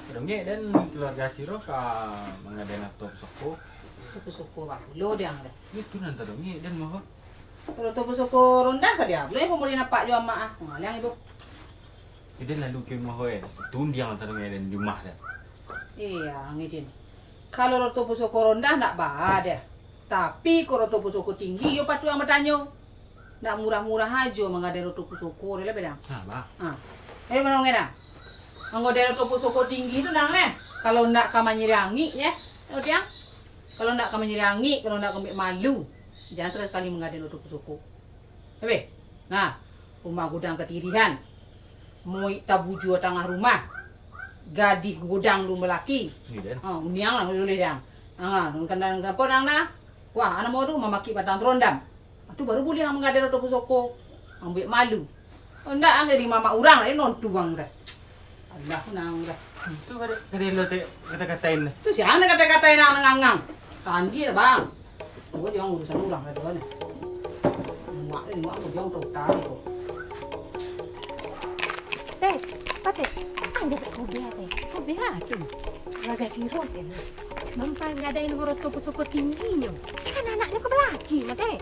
Tadongek den keluarga siro ka mangadakan roto pusako. Roto pusako baru lo, Dang, dah. Itu nan tadongek den, mah. Roto pusako rondah ka dia. Boleh pun boleh nampak jo amak ah. Ngaliang ibu. Iden lalu ke rumah, weh. Tundiang tadongek den di rumah, dah. Iya, ngidin. Kalau roto pusako rondah ndak baa, dah. Tapi kok roto pusako tinggi, yo patuang batanyo. Ndak murah-murah ajo manggadai roto pusako, dah lah, Dang. Nah, bah. Ha. Eh, manongeh, Dang. Manggadai roto pusako tinggi tu, Dang, neh. Kalau ndak ka manyiriangik, ye. Tengok, Tiang. Kalau ndak ka manyiriangik, kalau ndak ka ambiak malu, jan sakali-kali manggadai roto pusako. Hebe, nah, rumah godang katirian, moik tabujua tangah rumah, gadih godang alun balaki. Ni, Den. Ha, uniang lah, uleh, Dang. Ha, kan, kan, kan, apo, Dang, nah? Wah, namo tu, mamakik batang tarondam. Tu baru buliah manggadai roto pusako. Ambiak malu. Ndak, ah, dari mamak urang lai nontuang dah. Alah, nang dah. Tu kada, kada elok, Tek, kata-katain dah. Tu sia nan kata-katain nang ngangang? Tanggi dah, Bang. Gua jangan urusan urang dah tu kan. Muak ni, muak aku jangan tahu tahu tu. Teh, apa, Teh? Ang dapat kobe, Teh. Kobe apa tu? Raga siro, Teh. Mampang gadai roto pusako tingginyo. Kan anaknyo ka balaki, mah, Teh.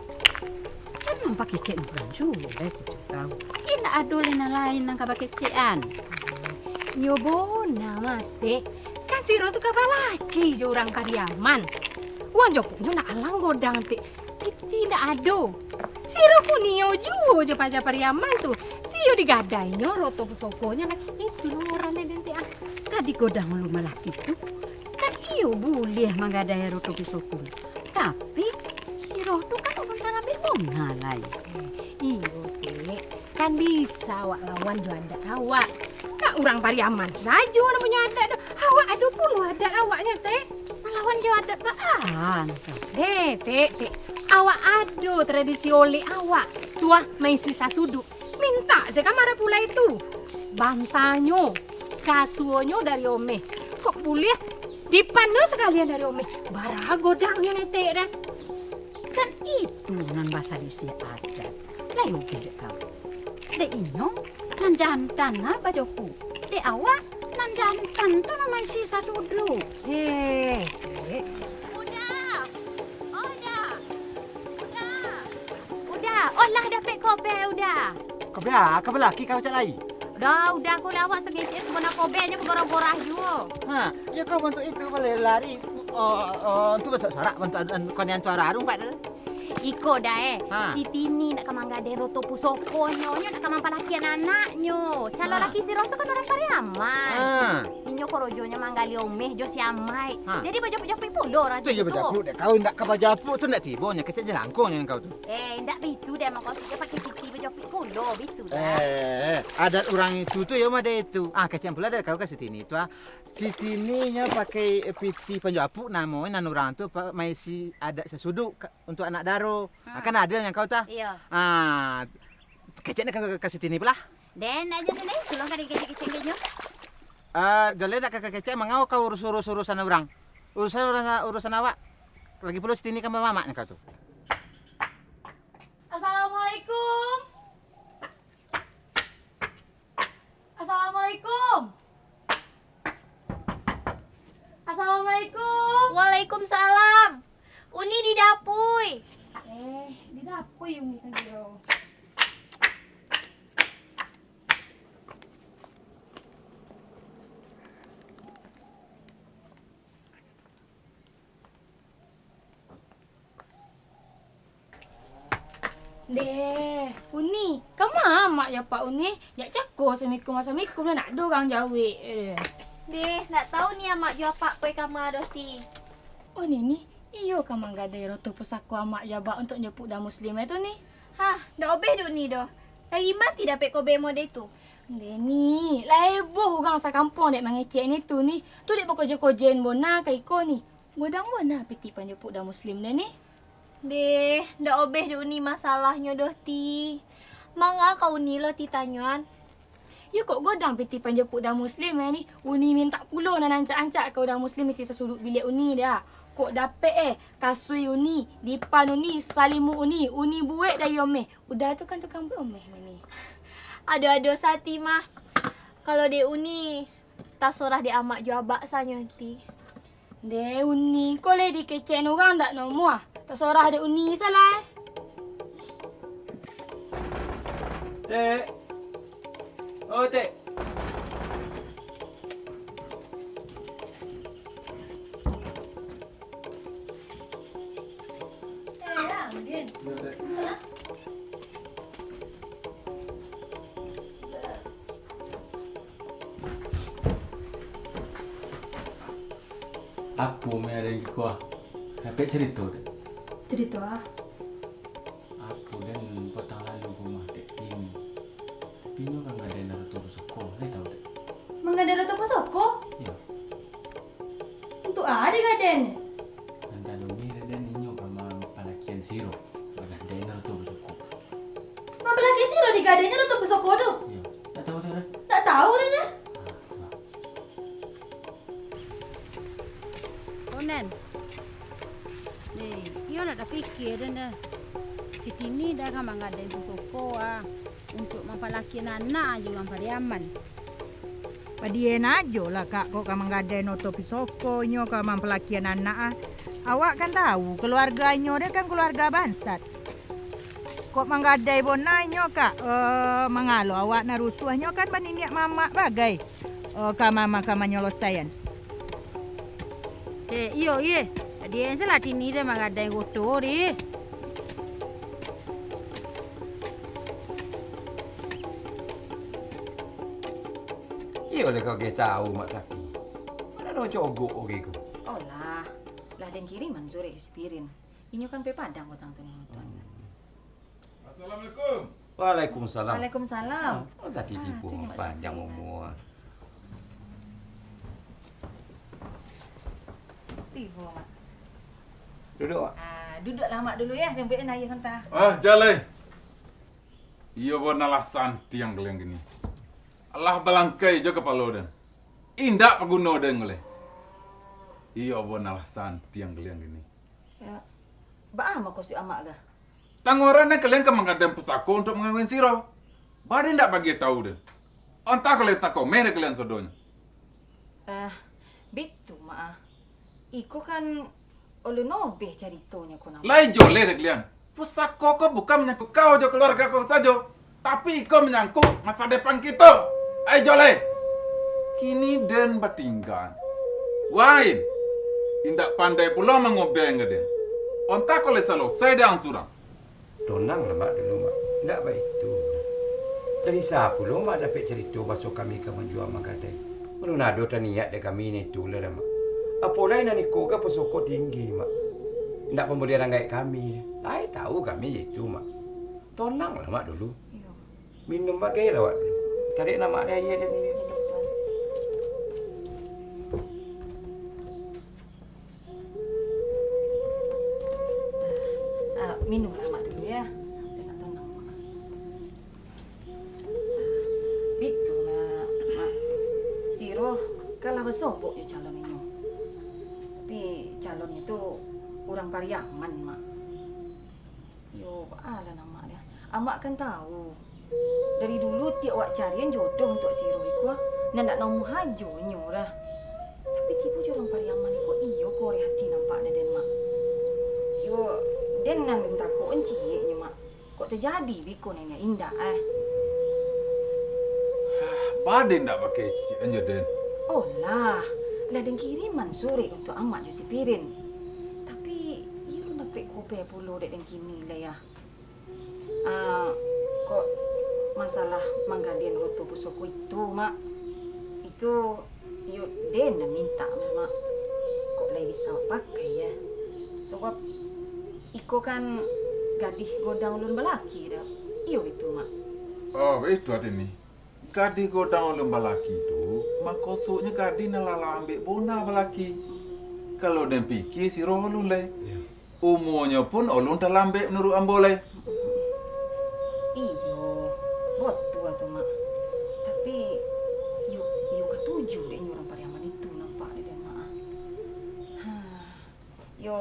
Jan mampakecek urang juo, dah, kito tahu. Indak ado lai nan lain nan ka bakecekan. Iyo bona, Matek. Kan siro tu ka balaki jo urang Pariaman. Uang jopoknyo ndak alang godang, Tek. Piti ndak ado. Siro kunio juo jo paja Pariaman tu. Iyo digadainyo roto pusakonyo lah. Itu lo ngaranyo den, Tek, ah. Ka digodang alun balaki tu, kan iyo buliah manggadai roto pusako. Tapi, si Roh tu kan urang tarabek bona lai. Iyo, Tek. Kan bisa awak lawan jo adat awak. Kan urang Pariaman tu sajo nan punyo adat tu. Awak ado pulo adat awaknyo, Tek. Malawan jo adat baa? Deh, Tek, Tek. Awak ado tradisi olek awak. Tu ah, maisi sasuduik. Mintak se ka mara pulai tu. Bantanyo, kasuonyo dari omeh. Kok buliah dipan nyo sakalian dari omeh. Bara godangnyo netek dah. Kan itu nan basalisih adat. Lai ubek kau. Dek inyo, nan jantan lah bajoku. Dek awak, nan jantan tu nan maisi sasuduik. Heh, Dek. Uda! Oh, Uda! Uda! Uda! Oh, lah dapek kobe, Uda! Kobe a? Ka balaki ka pacak lai? Uda, Uda, ko lah awak sangecek sabana kobe nyo bagorah-gorah juo. Ha, yo kau bantuak itu balari-lari. Oh, oh, tu bantuak sarak, bantuak an-, an-, konian tu ararung, Pak. Iko, Da, eh. Ha. Si Tini nak ka manggadai roto pusokonyo, nyo nak ka mampalakian anaknyo. Calon Ha. laki si Roh tu kan urang Pariaman. Ha. Inyo korojonyo manggali omeh jo si Amaik. Ha. Jadi bajapuik-japuik pulo urang Tu situ yo tu. bajapuik dek kau, indak ka bajapuik tu ndak tibo nyo, kecek jelangkonyo kau tu. Eh, indak bitu deh, maksudnyo pakai piti bajapuik pulo, bitu dah. Eh, adat urang itu tu yo mode itu. Ah, kecek pulo dek kau ka si Tini tu ah. Si Tini nyo pakai piti panjapuik namonyo nan urang tu pa-, maisi adat sasuduik ka-, untuak anak daro. Ah, Hmm. kan adil nyo kau tu ah. Iyo. Ah, kecek nak ka, ka, ka si Tini pulo. Den aja tu deh, tolong ka dikecek-kecek nyo. Ah, jaleh nak ka, ka kecek mangau kau urus-urus urusan urang. Urusan, urusan, urusan awak. Lagi pulo si Tini kan mamak nyo kau tu. Assalamualaikum. Assalamualaikum. Assalamualaikum. Waalaikumsalam. Uni di dapui. Deh, Uni, kama amak jo apak Uni? Jak cako assalamualaikum, assalamualaikum, dah ndak ado urang jawek. Eh. Deh, ndak tahu ni amak jo apak pai kama doh ti. Oh, Ni, Ni, iyo ka manggadai rotoh pusako amak jo abak untuak njapuik uda muslim tu, Ni? Hah, ndak obeh doh Uni doh. Dari ma ti dapek kobe model tu? Deh, Ni, lah heboh urang sakampuang dek mangecek Ni tu, Ni. Tu dek bakojen-kojen bona ka iko, Ni. Godang bona pitih panjapuik uda muslim deh, Ni. Deh, ndak obeh doh Uni masalahnyo doh ti. Manga ka Uni lo ti tanyoan? Yo kok godang pitih panjapuik uda muslim, eh, Ni. Uni mintak pulo nan ancak-ancak ka uda muslim isi sasuduik biliak Uni dah. Kok dapek, eh, kasui Uni, dipan Uni, salimuk Uni, Uni buek dari omeh. Uda tu kan tukang buek omeh, Ni. Ado-ado sati mah. Kalau dek Uni, tasorah dek amak jo abak sanyo ti. Deh, Uni, ko lai dikecek urang ndak nomo ah. Tasorah dek Uni salah, eh. Tek. Oh, Tek. Apo meh ado di ko ah? Dapek carito, Dek? Carito ah. Apo den patang lalu ka rumah Dek Tini. Tapi inyo ka manggadai rotoh pusako, lai tau, Dek? Manggadai rotoh pusako? Iyo. Untuak a digadainyo? Nan talun ni, Raden, inyo ka mampalakian siro, bagadai nan rotoh pusako. Mampalakian siro digadainyo rotoh pusako tu? Iyo. Ndak tau tu, Raden? Ndak tau, Raden. Ah, ah. Onan. Nih, iyo ndak tapikia, Den, dah. Si Tini dah ka manggadai pusako, ah, untuak mampalakian anak jo urang Pariaman. Padian ajo lah, Kak, kok ka manggadai rotoh pusako, inyo ka mampalakian anak, ah. Awak kan tau, kaluarga inyo deh kan kaluarga bansat. Kok manggadai bona inyo, Kak, eh, mangalo awak nan rusuah, inyo kan baniniak mamak bagai, eh, ka mama ka manyalosaian. Eh, iyo, iye. Padian salah Tini deh manggadai rotoh deh. Iyo lah kau ge tau, Mak Saki. Mano nan cogok oge ko? Olah, lah den kiriman surek jo si Pirin. Inyo kan pai Padang patang tu nonton. Hmm. Assalamualaikum. Waalaikumsalam. Waalaikumsalam. Ah, oh, tadi ah, tipu tu ni Mak panjang Saki. Umur. Tibo, Mak. Duduk, Mak. Ah, duduklah Mak dulu ya, den buek aia mantah. Ah, jaleh. Iyo bona lah santiang kalian kini. Alah balangkai jo kapalo den. Indak paguno den ko lai. Iyo bona lah santiang kalian kini. Ya. Baa maksud Amak kah? Tangoran den kalian ka manggadai pusako untuak mangawin siro. Baa den indak bagi tau den. Antah kalian takomeh dek kalian sadonyo. Eh, bitu, Mak, ah. Iko kan ulun obeh caritonyo ko, Mak. Lai joleh dek kalian. Pusako ko bukan manyangkut kau jo kaluarga ko sajo, tapi iko manyangkut masa depan kito. Ai joleh. Kini den batinggan. Wain, indak pandai pulo mangobeng ka den. Antah ko lai salosai dek ang surang. Tonanglah, Mak, dulu, Mak. Indak baitu. Dari sia pulo Mak dapek carito baso kami ka manjua manggadai? Alun ado taniat dek kami nan itu lah, Mak. Apo lai nan iko ka pusako tinggi, Mak. Indak pambolian gaek kami. Lai tau kami itu, Mak. Tonanglah, Mak, dulu. Iyo. Minum bagailah awak dulu. Tarik namak dek aia den. Ah, minumlah Mak dulu ya. Bitu lah, Mak. Siro kan lah basobok jo calon inyo. Tapi calonnyo tu urang Pariaman, Mak. Yo, baa lah namak dia. Amak kan tau. Dari dulu tiok awak carian jodoh untuak siro iko, nan ndak namuah jo inyo dah. Tapi tibo jo urang Pariaman iko, iyo koreh ati nampak dek den, Mak. Yo, den nan den takuik-an cieknyo, Mak. Kok tajadi biko nyo indak, eh? Hah, baa den ndak bakecek an jo den? Olah, lah den kiriman surek untuak Amak jo si Pirin. Tapi, iyo alun dapek kobe pulo dek den kini lai, ah. Masalah manggadian roto pusoko itu, Mak. Itu iyo den nan mintak mah, Mak. Kok lai bisa pakai, yo? Sabab iko kan gadih godang ulun balaki, dak? Iyo itu, Mak. Oh, itu artinyo. Gadih godang ulun balaki tu, makosuknyo gadih nan lah lambek bona balaki. Kalau den pikia siro ulun lai. Iyo. Umuanyo pun ulun talambek manuruik ambo lai. Iyo, batua tu, Mak. Tapi, iyo, iyo katuju dek inyo urang Pariaman itu nampak dek den, Mak. Ha, iyo,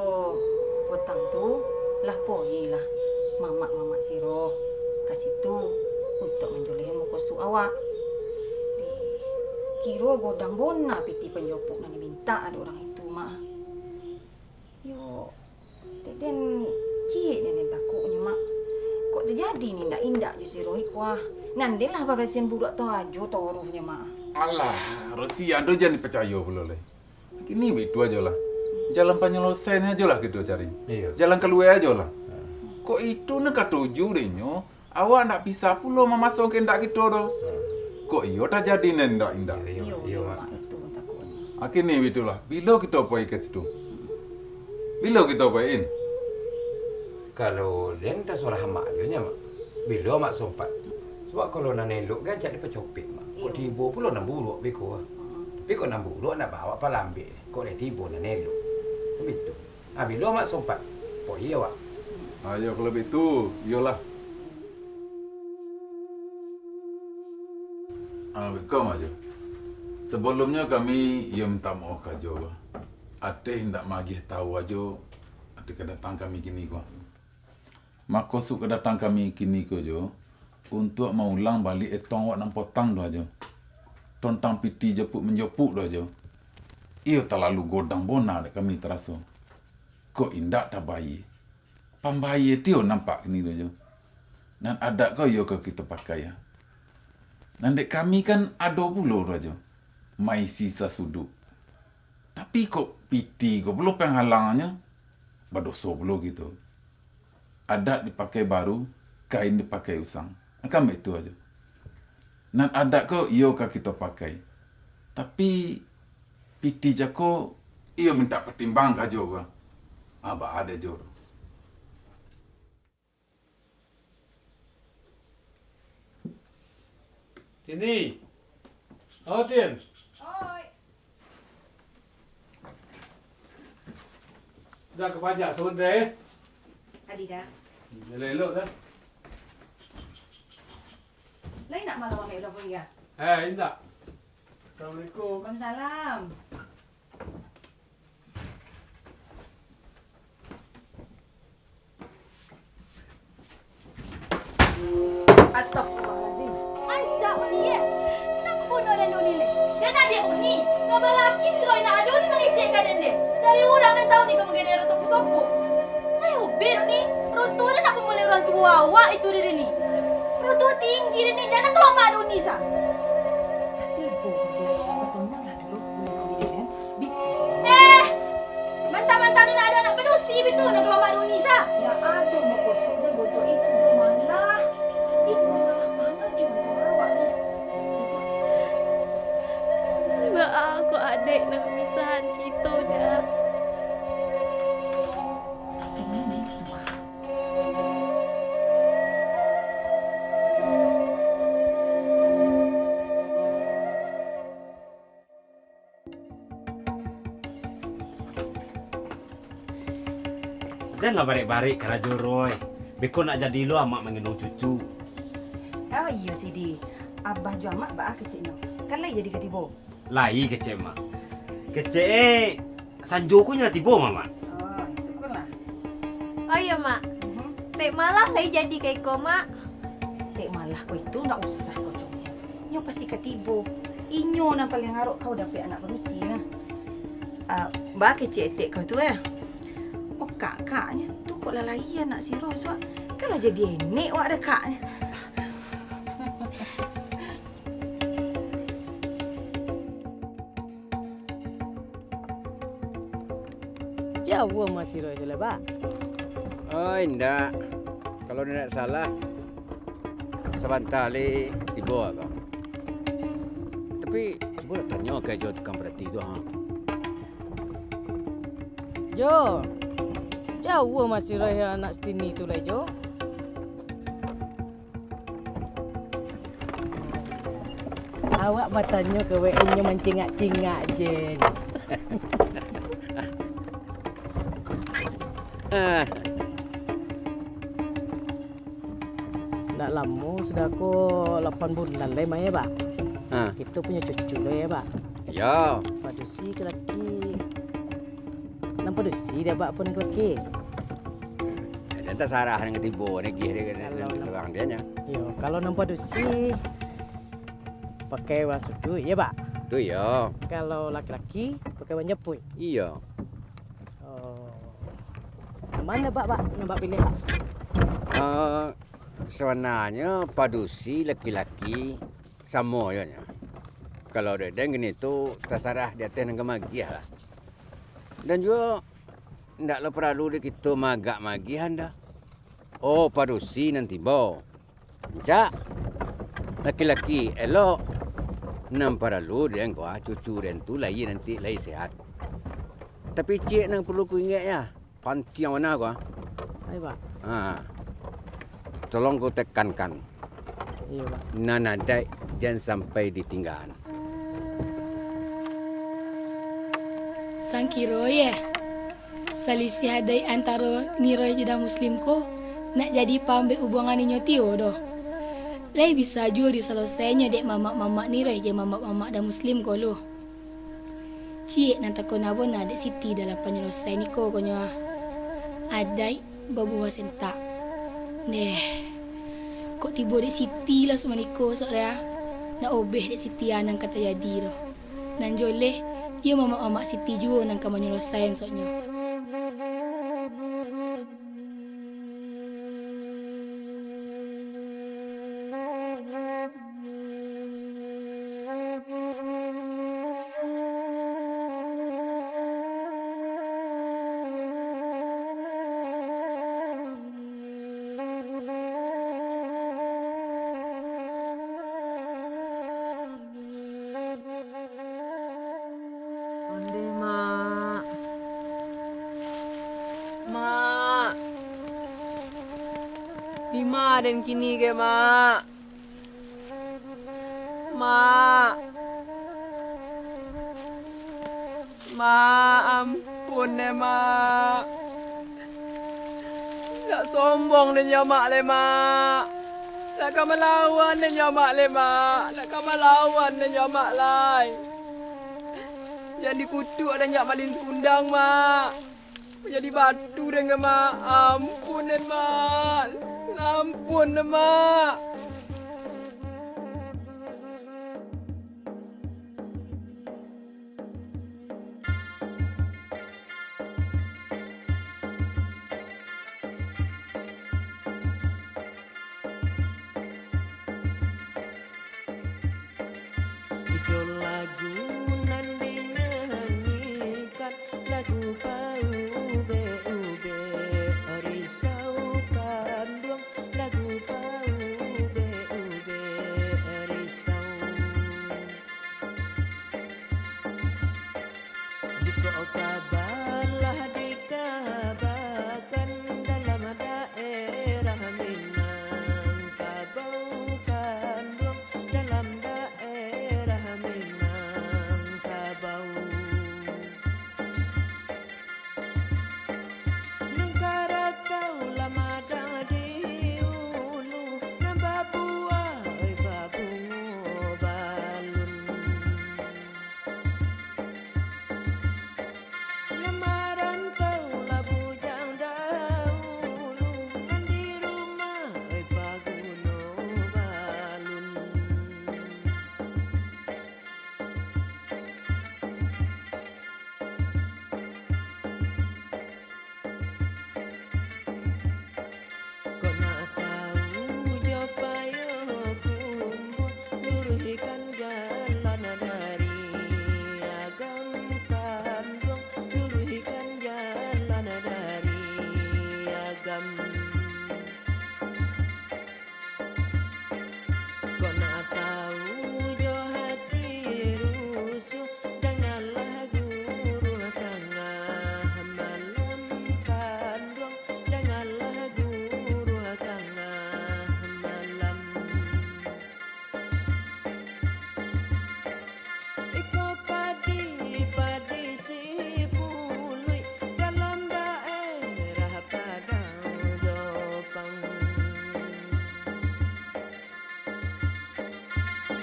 potang tu lah poilah mamak-mamak siro ka situ untuak manjolehan mukasuik awak. Dikiro godang bona piti panjopuk nan dimintak dek urang itu, Mak. Iyo, dek den ciek nian den takuiknyo, Mak. Kok tajadi nan indak-indak jo si Roy ko ah. Nan den lah barasian buruak tu ajo taruihnyo, Mak. Alah, rasian tu jan dipacayo pulo lai. Kini baitu ajolah. Jalan panyalosainyo ajolah kito cari. Iyo. Jalan kalua ajolah. Ha. Kok itu nan katuju dek inyo, Awak ndak bisa pulo mamaso kandak kito tu. Hmm. Kok iyo tajadi nan indak-indak? Iyo, iyo, iyo, iyo, Mak. Mak, itu takuiknyo. Akhirnyo itulah. Bilo kito pai ka situ? Bilo kito pai, In? Kalau den tasurah Amak jo nyo, Mak. Bilo Amak sompat? Sabab kalau nan elok kan cak dipacopek, Mak. Kok iyo. Tibo pulo nan buruak beko, ah. Hmm. Tapi kok nan buruak ndak bawa palambek. Kok lai tibo nan elok. Kan bitu. Ah, bilo Amak sompat, pai awak. Ah, iyo, kalau bitu, iyolah. Ah, beko, Mak Jo. Sabalumnyo kami iyo mintak maoh ka Ajo, ateh indak maagiah tahu Ajo, ateh kadatang kami kini ko. Makosuk kadatang kami kini ko jo, untuak maulang baliak etong awak nan potang tu Ajo. Tontang piti jopuk-manjopuk tu Ajo. Iyo talalu godang bona dek kami taraso. Kok indak tabayia. Pambayia tiyo nampak kini tu Ajo. Nan adat ko iyo ka kito pakai, ah. Nan dek kami kan ado pulo tu Ajo. Maisi sasuduik. Tapi kok piti ko pulo panghalangannyo, badoso pulo kito. Adat dipakai baru, kain dipakai usang. Kan baitu Ajo. Nan adat ko iyo ka kito pakai. Tapi, piti cako iyo mintak patimbangan ka Ajo ko. Ah, baa dek Ajo tu. Tini. Oh, Tin. Oi. Dah ka pajak sabanta, eh? Adi dah. Elok-elok dah. Lai nak malam ambil udah pergi, ah? Eh, indak. Assalamualaikum. Waalaikumsalam. Astagfirullahaladzim. Ancak Uni, eh. Nang bunuah den Uni, leh. Den adiak Uni, ka balaki si Roy nak ado ni mangecek ka den, deh. Dari urang nan tahu ni ka manggadai roto pusoko. Ai, ubek Uni, roto den nak pamulai urang tuo awak itu dek den ni. Roto tinggi den ni, jan nak kalamak dek Uni sa. Tibo, Uni, batonanglah dulu, Uni, Uni, den. Eh, mantah-mantah ni nak ado anak padusi bitu, nak kalamak dek Uni sa. Ndak ado makosudnyo bontok itu, malah. Iko salah paham ajo untuak awak ni. Baa kok adek nak misahan kito, dak? Sebenarnya itu, Mak. Janlah barek-barek karajo, Roy. Beko nak jadi lo amak mangandung cucu. Oh iyo, Sidi. Abah jo amak baa keceknyo? Kan lai jadi ka tibo? Lai kecek, Mak. Kecek, eh, sanjo ko nyo tibo, Mamak. Oh, syukurlah. Oh iyo, Mak. Mhm. Tek Malah lai jadi ka iko, Mak. Tek Malah ko itu ndak usah kau comel. Nyo pasti ka tibo. Inyo nan paliang arok kau dapek anak padusi nah. Ah, baa kecek etek kau tu, eh? Oh, kakaknyo tu kok lalai anak siro, suak. Kan lah jadi enek wak dekaknyo. Jauah mah si Roy tu lah, Bak? Oh, indak. Kalau indak salah, Sabanta lai tibo ko. Tapi, cubolah tanyo ka Jo tukang parati tu, ha. Jo, jauah masih roh anak Sitini tu lai, Jo. Awak batanyo ka wak inyo mancingak-cingak je. Ah. Ndak lamo sudah ko, lapan bulan lai, Mak, yo, Bak. Ha. Kito punyo cucu lo, yo, Bak. Yo. Padusi laki-laki. Nan padusi dek Abak pun laki-laki. Jan tasarah nan katibo ni, gih dia, kalau nan nan surang dia nya. Yo, kalau nan padusi pakai wang suduik, yo, Bak? Tu yo. Kalau laki-laki pakai wang japuik? Iyo. Oh. Nan mano, Bak, Bak? Nan Bak pilih, Bak? Eh, sabananyo padusi laki-laki samo jo nyo. Kalau dek den kini tu tasarah di ateh nan ka magiah lah. Dan juo ndak lo paralu dek kito maagak maagiahan doh. Oh, padusi nan tibo. Rancak. Laki-laki elok. Nan paralu den ko, ah, cucu den tu lahia nanti lai sehat. Tapi ciek nan paralu ko ingek yo, pantiang bana ko, ah. Ai, Bak. Ha. Tolong ko tekankan. Iyo, Bak. Nan adaik jan sampai ditinggaan. Sangkiro, yeh, salisih adaik antaro Niroih jo Dang Muslim ko, nak jadi paambek ubuangan inyo tiyo doh. Lai bisa juo disalosainyo dek mamak-mamak Niroih jo mamak-mamak Dang Muslim ko lo. Ciek nan takona bona dek Siti dalam panyalosaian iko ko nyo ah. Adaik babuah sentak. Neh, kok tibo dek Siti lah samaniko sok deh ah. Ndak obeh dek Siti ah nan ka tajadi tu. Nan joleh, iyo mamak-mamak Siti juo nan ka manyalosaian soknyo. Ondeh, Mak. Mak. Dima den kini ko, Mak? Mak. Mak, ampun deh, Mak. Ndak sombong den jo Mak lai, Mak. Ndak ka malawan den jo Mak lai, Mak. Ndak ka malawan den jo Mak lai. Jan dikutuak den jo Mak Lin Sundang, Mak. Jadi batu den ko, Mak. Ampun den, Mak. Ampun den, Mak. Iko lagu nan dinyanyikan, lagu paubek-ubek risau kanduang, lagu paubek-ubek risau. Jikok kaba lah dikabakan dalam daerah Minangkabau kanduang, dalam daerah Minang.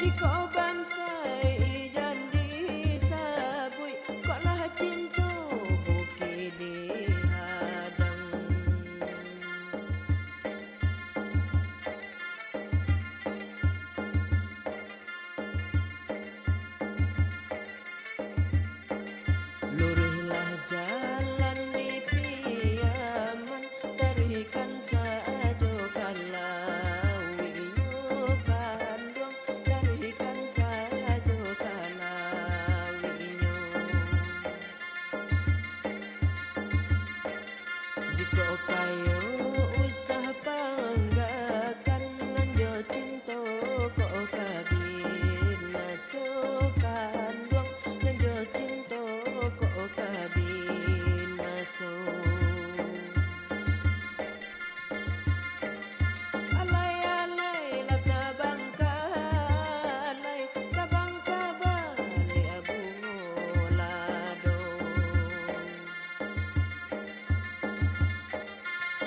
Jikok bansai ijan disabuik, kok lah cinto bukik dihadang. Luruihlah jalan di Piaman, taruihkan sajo ka lauiknyo, kanduang, taruihkan sajo ka lauiknyo. Jikok kayo usah panggakan, nan jo cinto kok ka binaso, kanduang, nan jo cinto kok ka binaso. Alai-alai lah tabang ka alai, tabang ka baliak bungo ladong.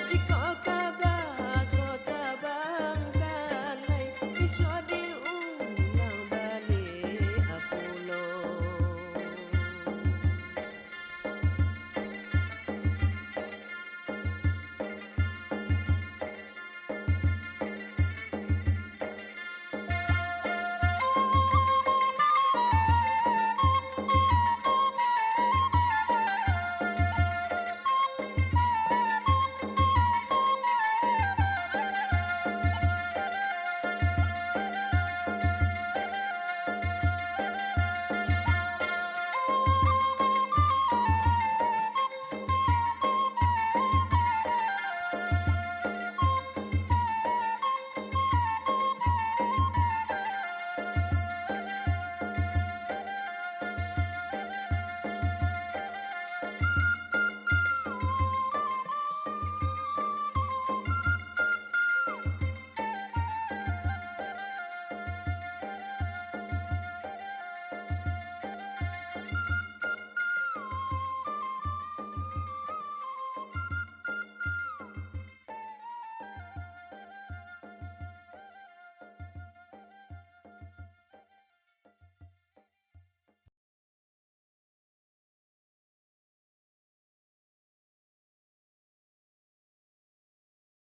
Jikok ka bako tabang ka alai, bisuak di